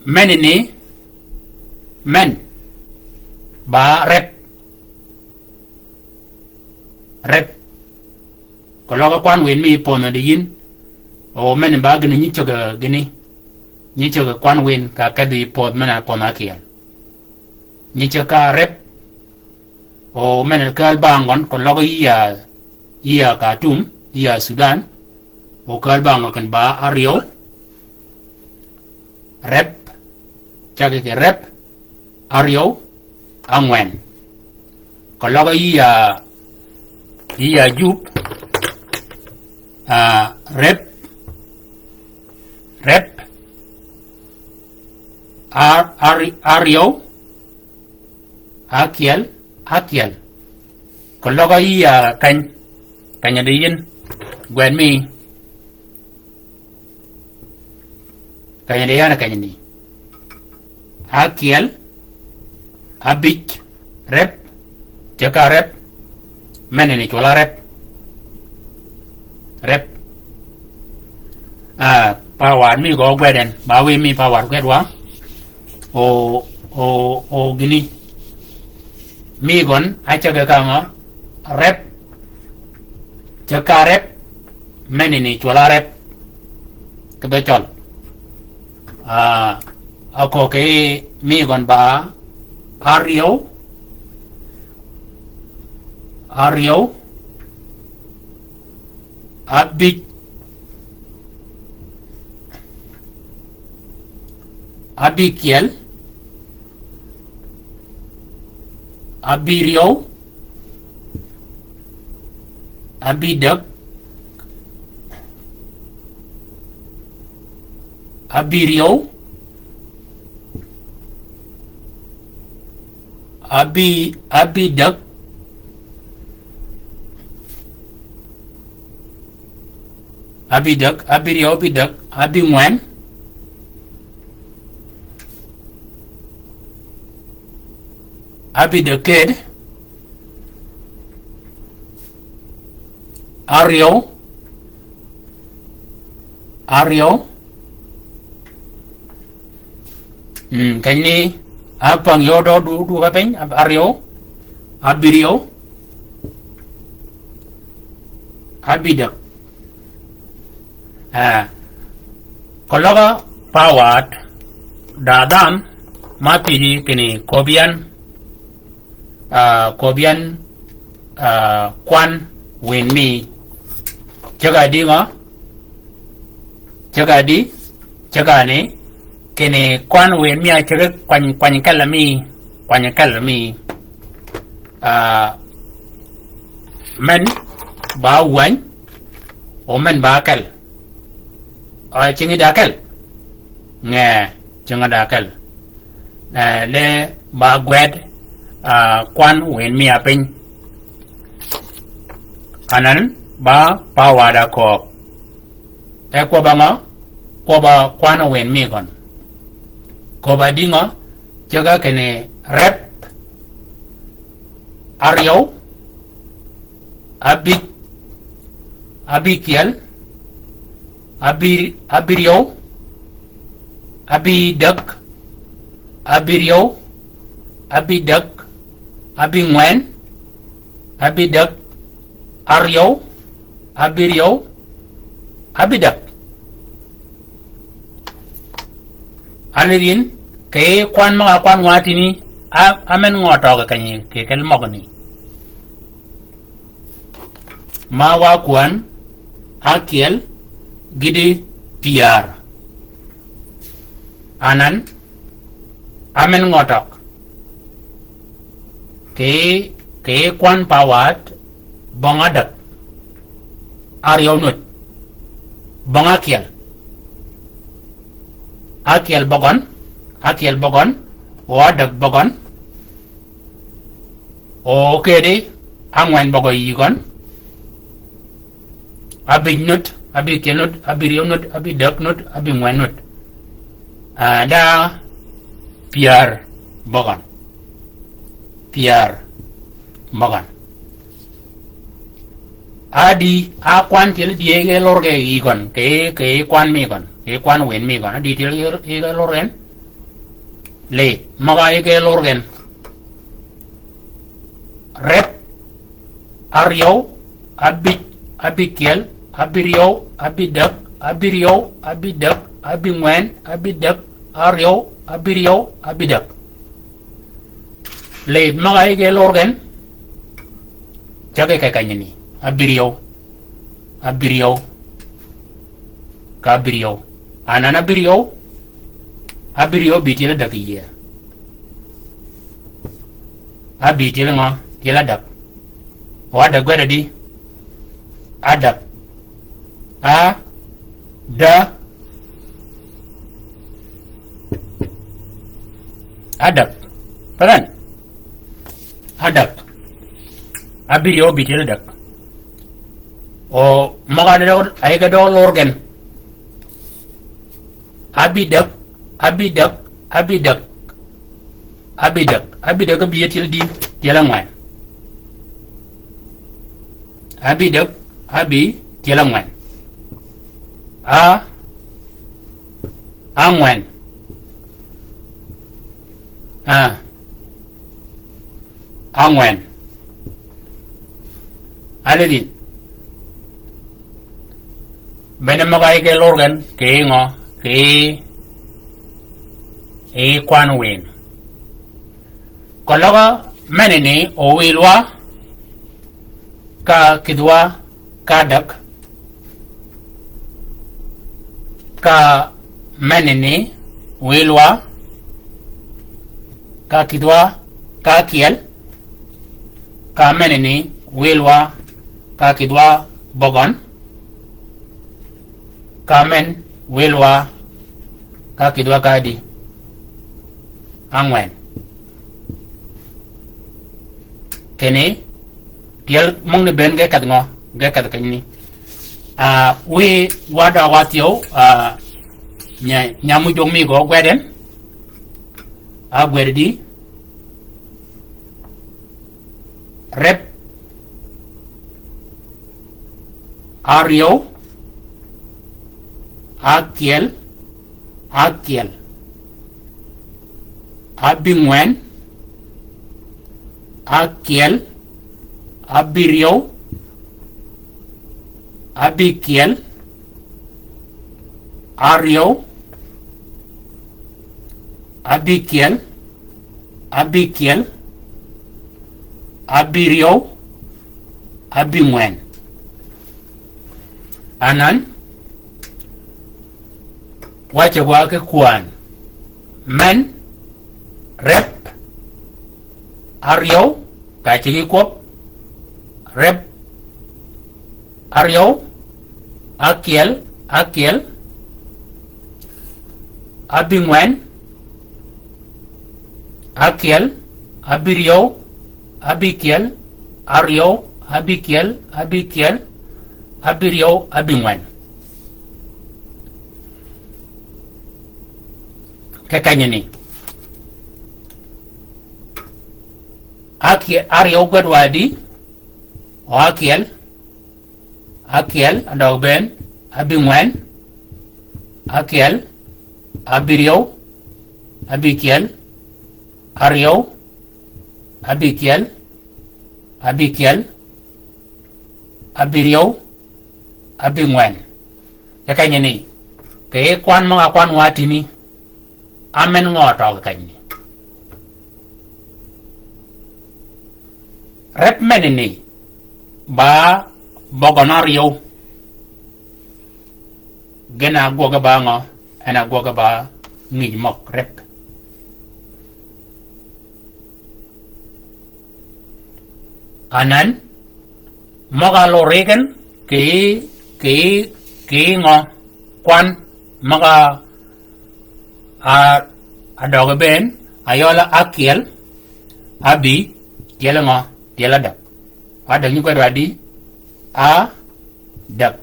men ni, men. Ba rep. Rep. Keløg kwan wën mi pödhø di yïn. O men ba gïn nyi ceg gïni. Nyi ceg kwan wën ka kedhi pödh men a pödhø ákyel. Nyi ceg ka rep. O men kääl bang gøn keløg yï a, yï a Khartoum, yï a Sudan. O kääl bang gøn ken ba áryew. Rep. Cag kì rep. Áryew, ángwen. Keløg yï a, yï a Juba, a, rep, rep, ar-, ar-, áryew, ákyel, ákyel. Keløg yï a keny, keny di yïn, gwed mi, Keny di yan keny ni. Ákyel, ábïj, rep, ceg ka rep, men ni cwøl á rep. Rep. A, power mi gø gwed en, ba wiy mi power gwed wa. O, o, o gïni. Mi gøn, a ceg ka ngø, rep. Ceg ka rep, men ni cwøl á rep. Kì dhø cøl. A, a köög kì mi gøn ba, áryew, áryew, ábïj, ábïkyel, ábïryew, ábïdäg, ábïryew, ábï-, ábïdäg, ábïdäg, ábïryew, ábïdäg, ábïngwen, ábïdäg ked, áryew, áryew. Mm, keny ni, a pang yo do du, du ka piny, a-, áryew, ábïryew, ábïdäg. A, keløg power da dhanhø, ma tïdï kinni köbbi yan, a, köbbi yan, a, kwan wën mi. Ceg a di ngø? Ceg a di, ceg a ni, kinni kwan wën mi a ceg kwany, kwany kelli mi, kwany kelli mi. A, men ba wänyi, o men ba kel. A, cingi da kel. Nge, cingi da kel. E, le ba gwed, a, kwan wën mi a piny. Anan ba power da kööb. E kwøbb-a ngø, kwøbb-a kwan wën mi gøn. Kööb-a di ngø, ceg a kinni rep, áryew, ábïj, ábïkyel, ábï-, ábïryew, ábïdäg, ábïryew, ábïdäg, ábïngwen, ábïdäg, áryew, ábïryew, ábïdäg. Alidhin, kì kwan møg-a kwan wa tïni, a, a men ngø tøg kenyi, kì kel møgani. Ma wa kwan, ákyel, gïti pyär. Anan, a men ngø tøg. Kì, kì kwan power, bong ádäg. Áryew nud. Bong ákyel. Ákyel bøgøn, ákyel bøgøn, o ádäg bøgøn. O kedi, ángwen bøgø yï gøn. Ábïj nud, ábïkyel nud, ábïryew nud, ábïdäg nud, ábïngwen nud. A, da pyär bøgøn. Pyär bøgøn. A di, a kwan tyel di e ge lor ge yï gøn, kì, kì kwan mi gøn, kì kwan wën mi gøn, a di tyel e ge lor gen. Lï, møg-a e ge lor gen. Rep, áryew, ábïj, Abikyel, abiryew, abidäg, abiryew, abidäg, abingwen, abidäg, aryew, abiryew, abidäg. Lid møg-a yïge lorgen, cägi kì kenyani, abiryew, abiryew, ka abiryew. Anan abiryew, abiryew bï tyel adäg yie. Abï tyel ngø, tyel adäg. O adäg gwed adi? Adäg. A, dä, adäg. Paren. Adäg. Abiryew bï tyel adäg. O møg-a dø, a yïge dø lorgen. Abidäg, abidäg, abidäg. Abidäg, abidäg abï tyel di, tyel angwen. Abidäg, abï tyel angwen. A, angwen. A, angwen. Alidin. Bene møg-a yïge lorgen, kì ngø, kì, kì kwan wïn. Keløg menani owïlwa, ka kïdhwa, ka adäg, ka menani wïlwa, ka kïdhwa, ka akyel, ka menani wïlwa, ka kïdhwa bøgøn, ka men wïlwa, ka kïdhwa ka adi? Angwen. Kinni, tyel møgani bënn ge kedh ngø, ge kedh kenyani. A, wiy wa døg wa thyew, a, nya, nya mujog mi gø gweden, a gwed di, rep, aryew, akyel, akyel. Abingwen, akyel, abiryew, abikyel, aryew, abikyel, abikyel, abiryew, abingwen. Anan, wacce wa ki kwan. Men, rep, aryew, ka cigi kwøb, rep, aryew, akyel, akyel, abingwen, akyel, abiryew, abikyel, aryew, abikyel, abikyel, abiryew, abingwen. Kì kenyani. Akyel, aryew gwed wa adi? O akyel, akyel, adøg bënn, abingwen, akyel, abiryew, abikyel, aryew, abikyel, abikyel, abiryew, abingwen. Kì kenyani, kì kwan møg-a kwan wa tïni, amen ngø tøg kenyani? Rep menani, ba bøgøn aryew. Gin a gwøge ba ngø, en a gwøge ba ngïj møg rep. Anan, møg-a lorri gen, kì, kì, kì ngø, kwan, møg-a, a, adøg bënn, ayøl akyel, abï, tyel ngø, tyel adäg. Adäg nyi gwed wa adi? Adäg.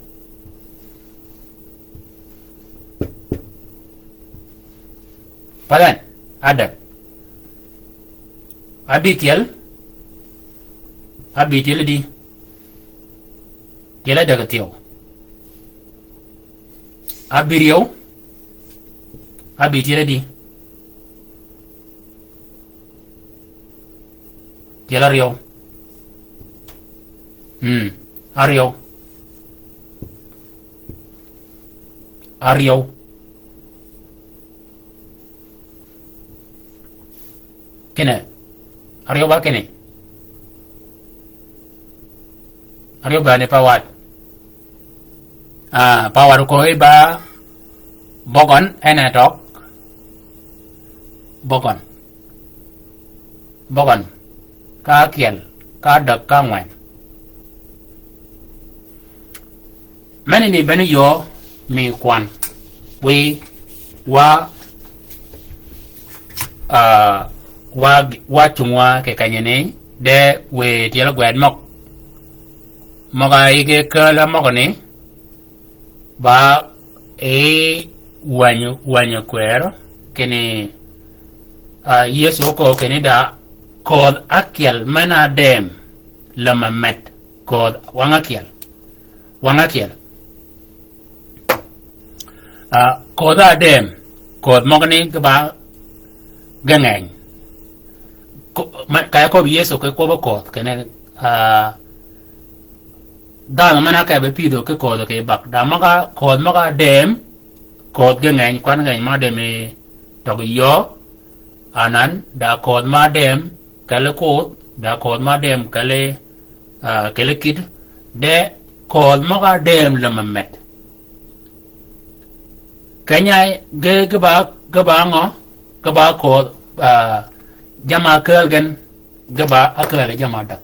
Palan, adäg. Abikyel, abï tyel adi? Tyel adäg thyew. Abiryew, abï tyel adi? Tyel aryew. Mm, aryew. Aryew. Kinni. Aryew ba kinni. Aryew ba ni pawad. Ah, pawad ko i ba bøgøn en e tøg. Bøgøn. Bøgøn. Ka ákyel. Ka ádäg ka ángwen. Meni ni bene yöö mi kwan. Wiy wa, ah, wa, wa cungwa kì kenyini, de wiy tyel gwed møg. Møg-a yïge kääl-a møgø ni, ba e wänyi, wänyi kwërø, kinni, ah, Yëso ko kinni da ködh ákyel men-a dëm, lämø med, ködh wang ákyel. Wang ákyel. Ah, ködh a dëm, ködh møgø ni ge ba ge ngeny. Ko-, ma-, ka ya köbbi Yëso ki kwøbbi ködh, kinni, ah, dhanhø men-a ke be pïdhø ki ködhø kì bäg. Da møg-a, ködh møg-a dëm, ködh ge ngeny, kwan ngeny møg-a dëm yi tøg yöö, anan, da ködh møg-a dëm, kelli kuth, da ködh møg-a dëm kelli, ah, kelli kïd, de ködh møg-a dëm lämø med. Keny-a ge, ge ba, ge ba ngø, ge ba ködh, ah, jamm-a kääl gen, ge ba ákääl jamm-a ádäg.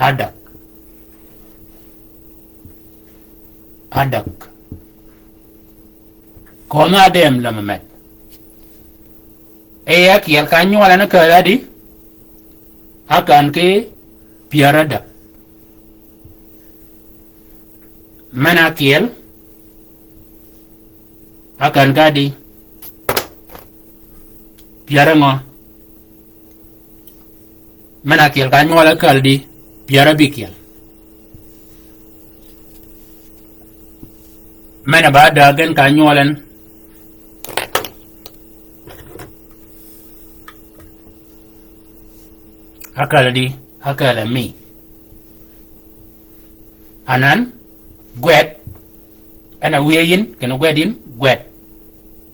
Ádäg. Ádäg. Ködh møg-a dëm lämø med. E ákyel ka ánywøl en ákääl ádï? Ákän ki pyär ádäg. Men-a ákyel, ákän ki ádï? Pyär ngø? Men-a ákyel ka ánywøl ákääl di? Pyär ábïkyel. Men-a ba ádäg gen ka ánywøl en ákääl di? Ákääl mi. Anan, gwed, en a wiye yïn, kinni gwed yïn, gwed.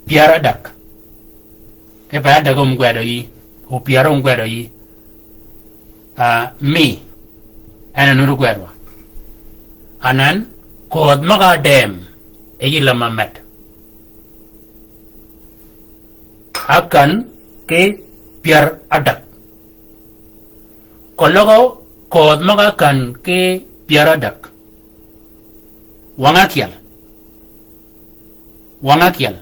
Pyär ádäg. Ki pyär ádäg om gwedø yï, o pyär om gwedø yï. Ah, mi, en a nuti gwedwa. Anan, ködh møg-a dëm, e yï lämø med. Ákän ki pyär ádäg. Keløg ködh møg-a ákän ki pyär ádäg. Wang ákyel. Wang ákyel.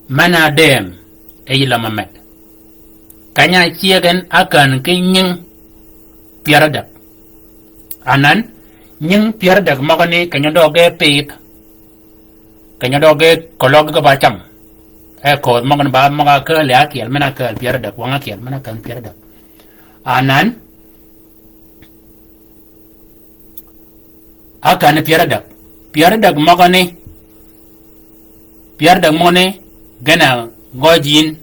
Men-a dëm, e yï lämø med. Keny-a ácyëg en ákän ki nying pyär ádäg. Anan, nying pyär ádäg møgø ni keny-a døøg ge pidh. Keny-a døøg ge keløg ge ba cam. E ködh møgø ni ba møg-a kääl e ákyel, men-a kääl pyär ádäg, wang ákyel, men-a kääl pyär ádäg. Anan, ákän pyär ádäg. Pyär ádäg møgø ni, pyär ádäg møgø ni, gen a gøj yïn.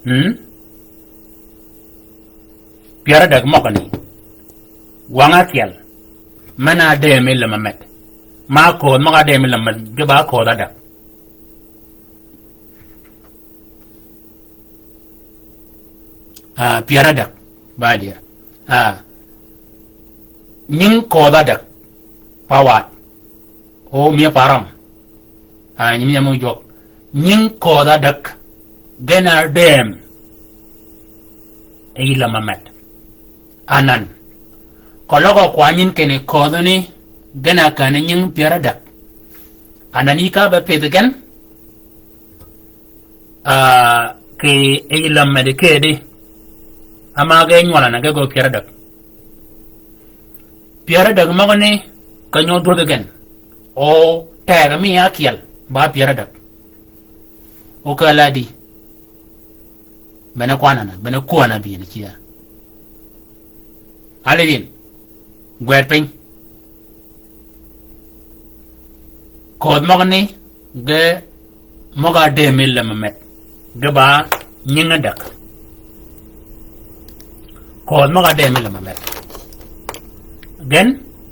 Hmm? Pyär ádäg møgø ni. Wang ákyel. Men-a dëm yi lämø med. Ma ködh møg-a dëm yi lämø med, ge ba ködh ádäg. Ah, pyär ádäg. Ba dier. Ah. Nying ködh ádäg. Pawad. O mie param. Ah, nyi mie mø jwøk. Nying ködh ádäg. Gen a dëm. E yï lämø med. Anan. Keløg kwany yïn kinni ködhø ni gen a kän nying pyär ádäg. Anan yï ka be pidh gen. Ah, kì yij lämø di kedi. Ama ge nywøl anan ge gø pyär ádäg. Pyär ádäg møgø ni, keny-a ódhwödhi gen. O tegø mi ákyel, ba pyär ádäg. O kääl ádï. Bene kwan anan, bene kwönn-a bï yïn cïa. Alidin, gwed piny. Ködh møgø ni, ge møg-a dëmi lämø med. Ge ba nying ádäg. Ködh møg-a dëmi lämø med. Gen,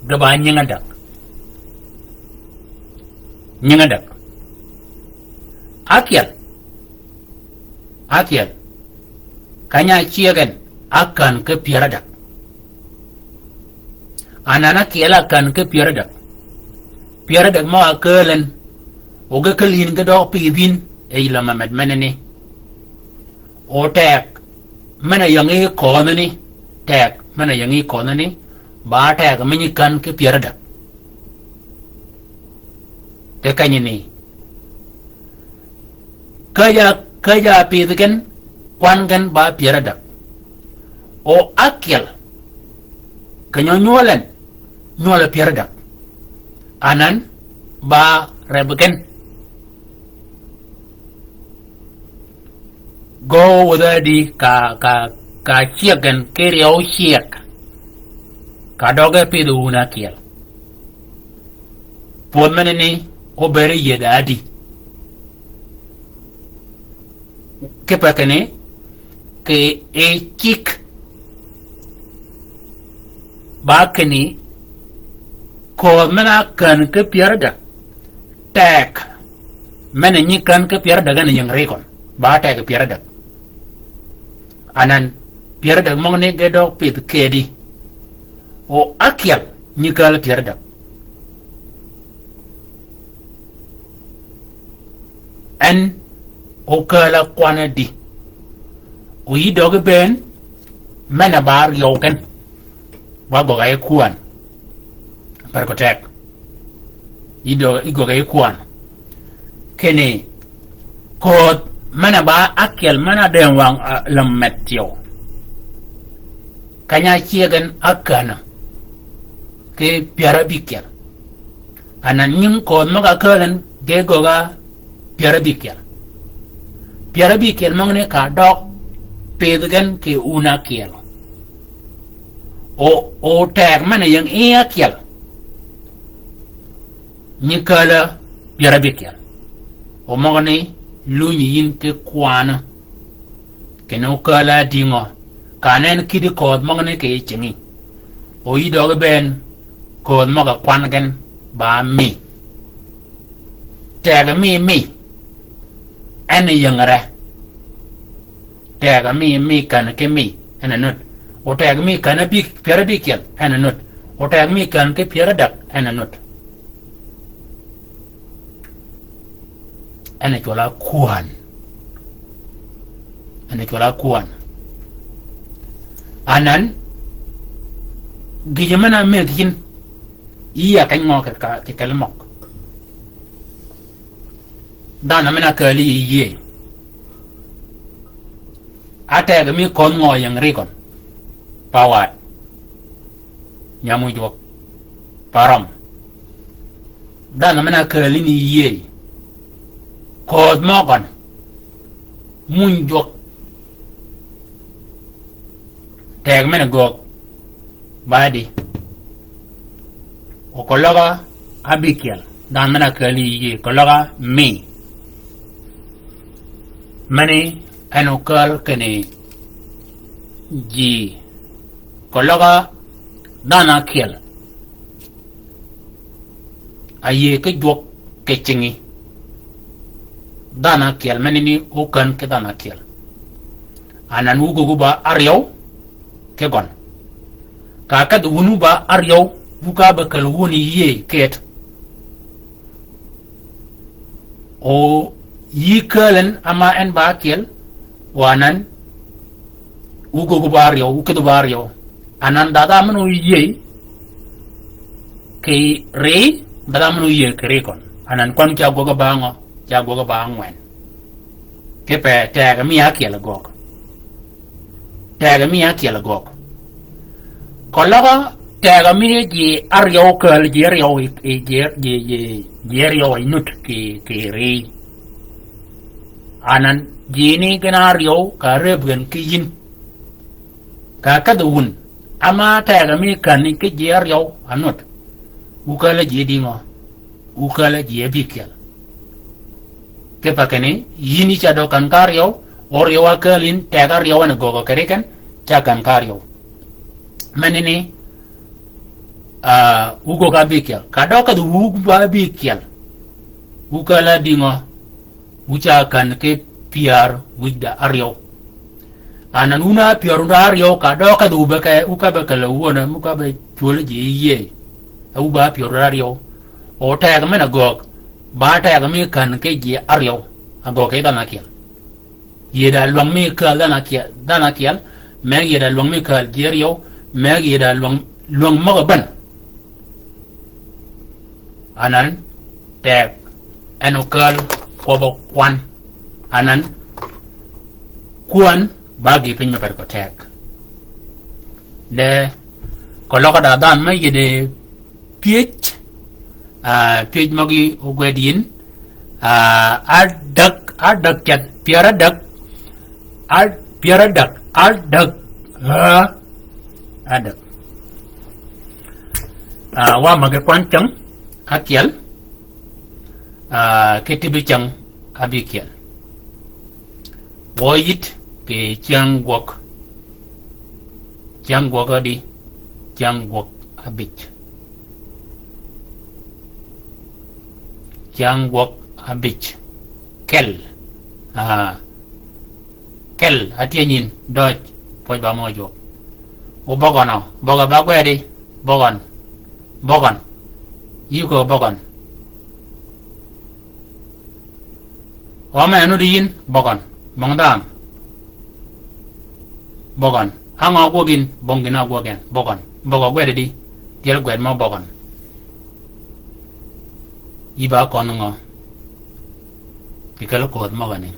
Ge ba nyinge däg. Nyinge däg. Ákyel. Ákyel. Keny-a ácyëg en, ákän ki pyär ádäg. Anan ákyel ákän ki pyär ádäg. Pyär ádäg møg-a ákääl en, o ge käl yïn ge døøg pïdh yïn, e yij la mamet menani. O teg, men-a ying yi köödhani, teg, men-a ying yi köödhani, ba teg mi nyi kän ki pyär ádäg. Te kenyani. Käjj-a, käjj-a pïdhi gen, kwan gen ba pyär ádäg. O ákyel, keny-a ónywøl en, nywøl pyär ádäg. Anan, ba reb gen. Gø wädhi adi ka, ka, ka cyëg gen ki ryew cyëg. Ka døge pïdhi wun ákyel. Pwödh menani obëëd yie da adi. Kipe kinni, ki e cik. Ba kinni, köödh men-a kän ki pyär ádäg. Teg. Men-a nyi kän ki pyär ádäg en ying ri køn. Ba teg pyär ádäg. Anan, pyär ádäg møgani ge døøg pïdh kedi. O ákyel nyi kääl pyär ádäg. En okääl-a kwan adi. O yï døgi bënn, men-a ba ryew gen. Wa gögga yi kwan. Pär ko teg. Yï dø-, yï gögga yi kwan. Kinni, köödh men-a ba ákyel men-a dëng wang, a, lëm met tyeu. Keny-a ácyëg en ákänø. Ki pyär ábïkyel. Anan nying köödh møg-a ákääl en ge gögga pyär ábïkyel. Pyär ábïkyel møgani ka døøg pïdhi gen ki wun ákyel. O, o teg men-a ying yi ákyel. Nyi kääl-a pyär ábïkyel. O møgani lunyi yïn ki kwanø. Kinni okääl-a dïngø. Ka nen kidi köödh møgani kì yij cingi. O yï døgi bënn köödh møg-a kwan gen ba mi. Teg mi mi. En yingre. Teg mi mi kän ki mi. En a nud. O teg mi kän ábï-, pyär ábïkyel. En a nud. O teg mi kän ki pyär ádäg. En a nud. En a cwøl-a kwan. En a cwøl-a kwan. Anan, gïjø men-a mëgg yïn, yï a keny ngø kì ka, kì kelli møg. Dhanhø men-a kääl yï yïëy. Átegø mi köödh ngø ying ri køn. Pa waad. Nyam wïj wøg. Pa røm. Dhanhø men-a kääl yïn yïëy. Köödh mø køn. Muny jwøk. Teg men-a göög. Ba di. O keløg-a ábïkyel. Dhanhø men-a kääl yï yïëy. Keløg-a mi. Meni en okääl kinni ji. Keløg-a dhanhø ákyel. A yïëy ki jwøk kì cingi. Dhanhø ákyel, meni ni ókän ki dhanhø ákyel. Anan wu göggi ba áryew ki gøn. Ka kedhi wun wu ba áryew, wu ka be käl wun yïëy kit. O yï kääl en ama en ba ákyel, wa anan, wu göggi ba áryew, wu kedhi ba áryew. Anan dhadha men-a óyïëy kì ri, dhadha men-a óyïëy kì ri køn. Anan kwan ca gwøg ba ngø, ca gwøg ba ángwen. Kipe tegø mi ákyel göög. Tegø mi ákyel göög. Keløg-a tegø mi ji áryew kääl ji áryew i, i ji, ji, ji, ji áryew i nut kì, kì ri. Anan ji ni gïn áryew ka rëb gen ki yïn. Ka kedhi wun, ama tegø mi känni ki ji áryew a nut. Wu kääl-a ji dïngø. Wu kääl-a ji ábïkyel. Kipe kinni, yïn yï ca dø kän ka áryew, o ryew ákääl yïn, tegø áryew en göög kì ri ken, ca kän ka áryew. Meni ni, Ah, wu gøgg abïkyel. Ka døøg kedh wu ba abïkyel. Wu kääl-a dïngø? Wu ca kän ki pyär wïj da áryew. Anan wun a pyär wun da áryew, ka døøg kedh wu be ke, wu ka be kelli wun, mu ka be cwöl ji yie. E wu ba pyär wun da áryew. O teg men-a göög, ba teg mi kän ki ji áryew. A göög ki dhanhø ákyel. Yie da lwäng mi kääl dhanhø ákyel, dhanhø ákyel, meg yie da lwäng mi kääl ji áryew, meg yie da lwäng, lwäng møg-a bän. Anan, teg, en okääl kwøbbø kwan. Anan, kwän, ba gïï piny me ped kö teg. De, keløg da dhanhø me yie de pyëj, ah, pyëj møgi ogwed yïn, ah, adäg, adäg ceth, pyär adäg, ad-, pyär adäg, adäg, ah, adäg. Ah, wa møgi kwan cäng ákyel, ah, ki tïbi cäng abïkyel. Wø yït kì cyäng gwøg. Cyäng gwøg ádï? Cyäng gwøg abïj. Cyäng gwøg abïj. Kel. Ah. Kel, atye nyin, døj, pwøj ba mø jwøk. O bøgøn o, bøgø ba gwedi, bøgøn. Bøgøn. Yï kö bøgøn. Wa men udi yïn, bøgøn, bong dhanhø. Bøgøn, á ngø ágwøg yïn, bong gïn-a ágwøg en, bøgøn, bøgø gwed di, tyel gwed mø bøgøn. Yï ba køn ngø? Kì kelø ködh møgani.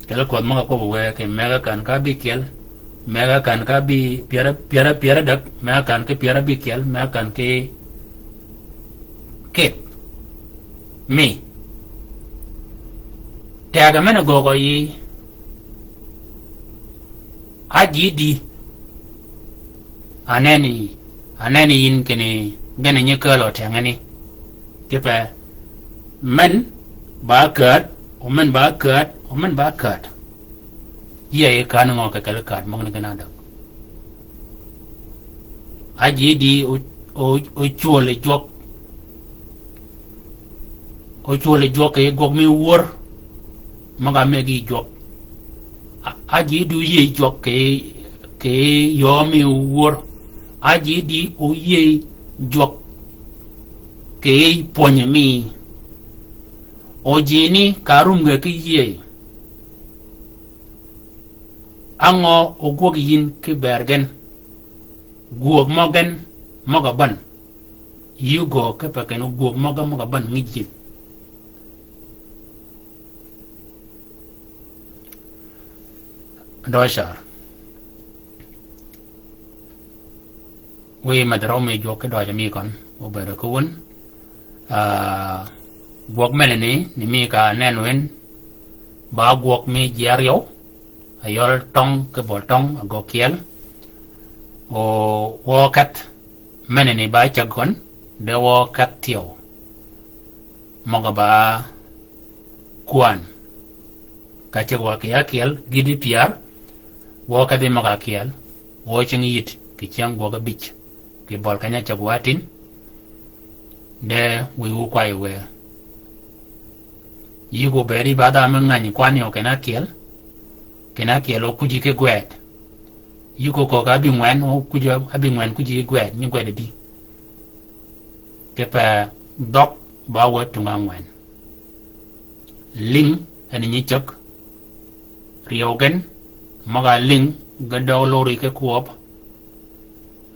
Kelø ködh møg-a kwøb wë kì meg-a kän ka bïkyel, meg-a kän ka bï pyär, pyär, pyär adäg, meg-a kän ki pyär abïkyel, meg-a kän ki kït. Mi. Teg-a men-a göögø yï. Ájï di. Aneni, aneni yïn kinni gïn-a nyi kääl otengeni. Kipe men ba kääd, o men ba kääd, o men ba kääd. Yï a yi kän ngø kì kelli kääd møgani gïn-a däg. Ájï di o, o, ocwöl yi jwøk. Ocwöl yi jwøk kì gwøg mi wör. Møg-a mëggi jwøk. A, ájï di oyïëy jwøk kì, kì yöö mi wör. Ájï di oyïëy jwøk kì pwönyi mi. O jini ka rum ge ki yïëy. Á ngø ogwøg yïn ki bër gen? Gwög mø gen møg-a bän. Yï göög kipe kinni gwög møg-a, møg-a bän ngïj yïn. Dø car. Wiy medh røw mi jwøk ki døøj mi køn, obedø ki wun. Ah, gwøg meneni, ni mi ka nen wen, ba gwøg mi ji áryew, ayøl tøng ki bøl tøng, agø kyel. O, wø kedh meneni ba cäg køn, de wø kedh thyew. Møg-a ba kwan. Ka cäg wa kì ákyel, gïti pyär, wø kedhi møg-a ákyel, wø cingi yït, kì cyäng gwøg abïj, kì bøl keny-a cäg wa tin, de wiy wu kway wë. Yï gø bëëd yi ba dhanhø me ngänyi kwan yi o kinni ákyel, kinni ákyel o kuji ki gwëd. Yï gø köög abïngwen, o kuji abïngwen kuji ki gwëd, nyi gwëd di. Kipe dhøg ba wä tunga ngwen. Ling en nyi cäg. Ryew gen, møg-a ling ge døg lori ki kwøb.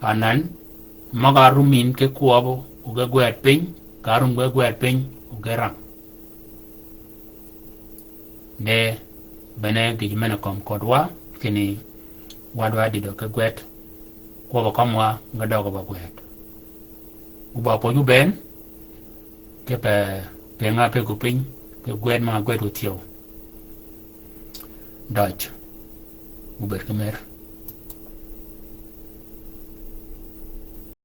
Anan, møg-a rum yïn ki kwøb, o ge gwed piny, ka rum ge gwed piny, o ge rang. De, bene gïj men-a kømmi ködwa, kinni wadwa dïdø ki gwed, kwøb kømmi wa, ge døg ba gwed. Wu ba pwöj wu bënn, kipe, pïng-a pïng wu piny, ki gwed ma gwed wu thyew. Døj. Wu bëëd ki mer.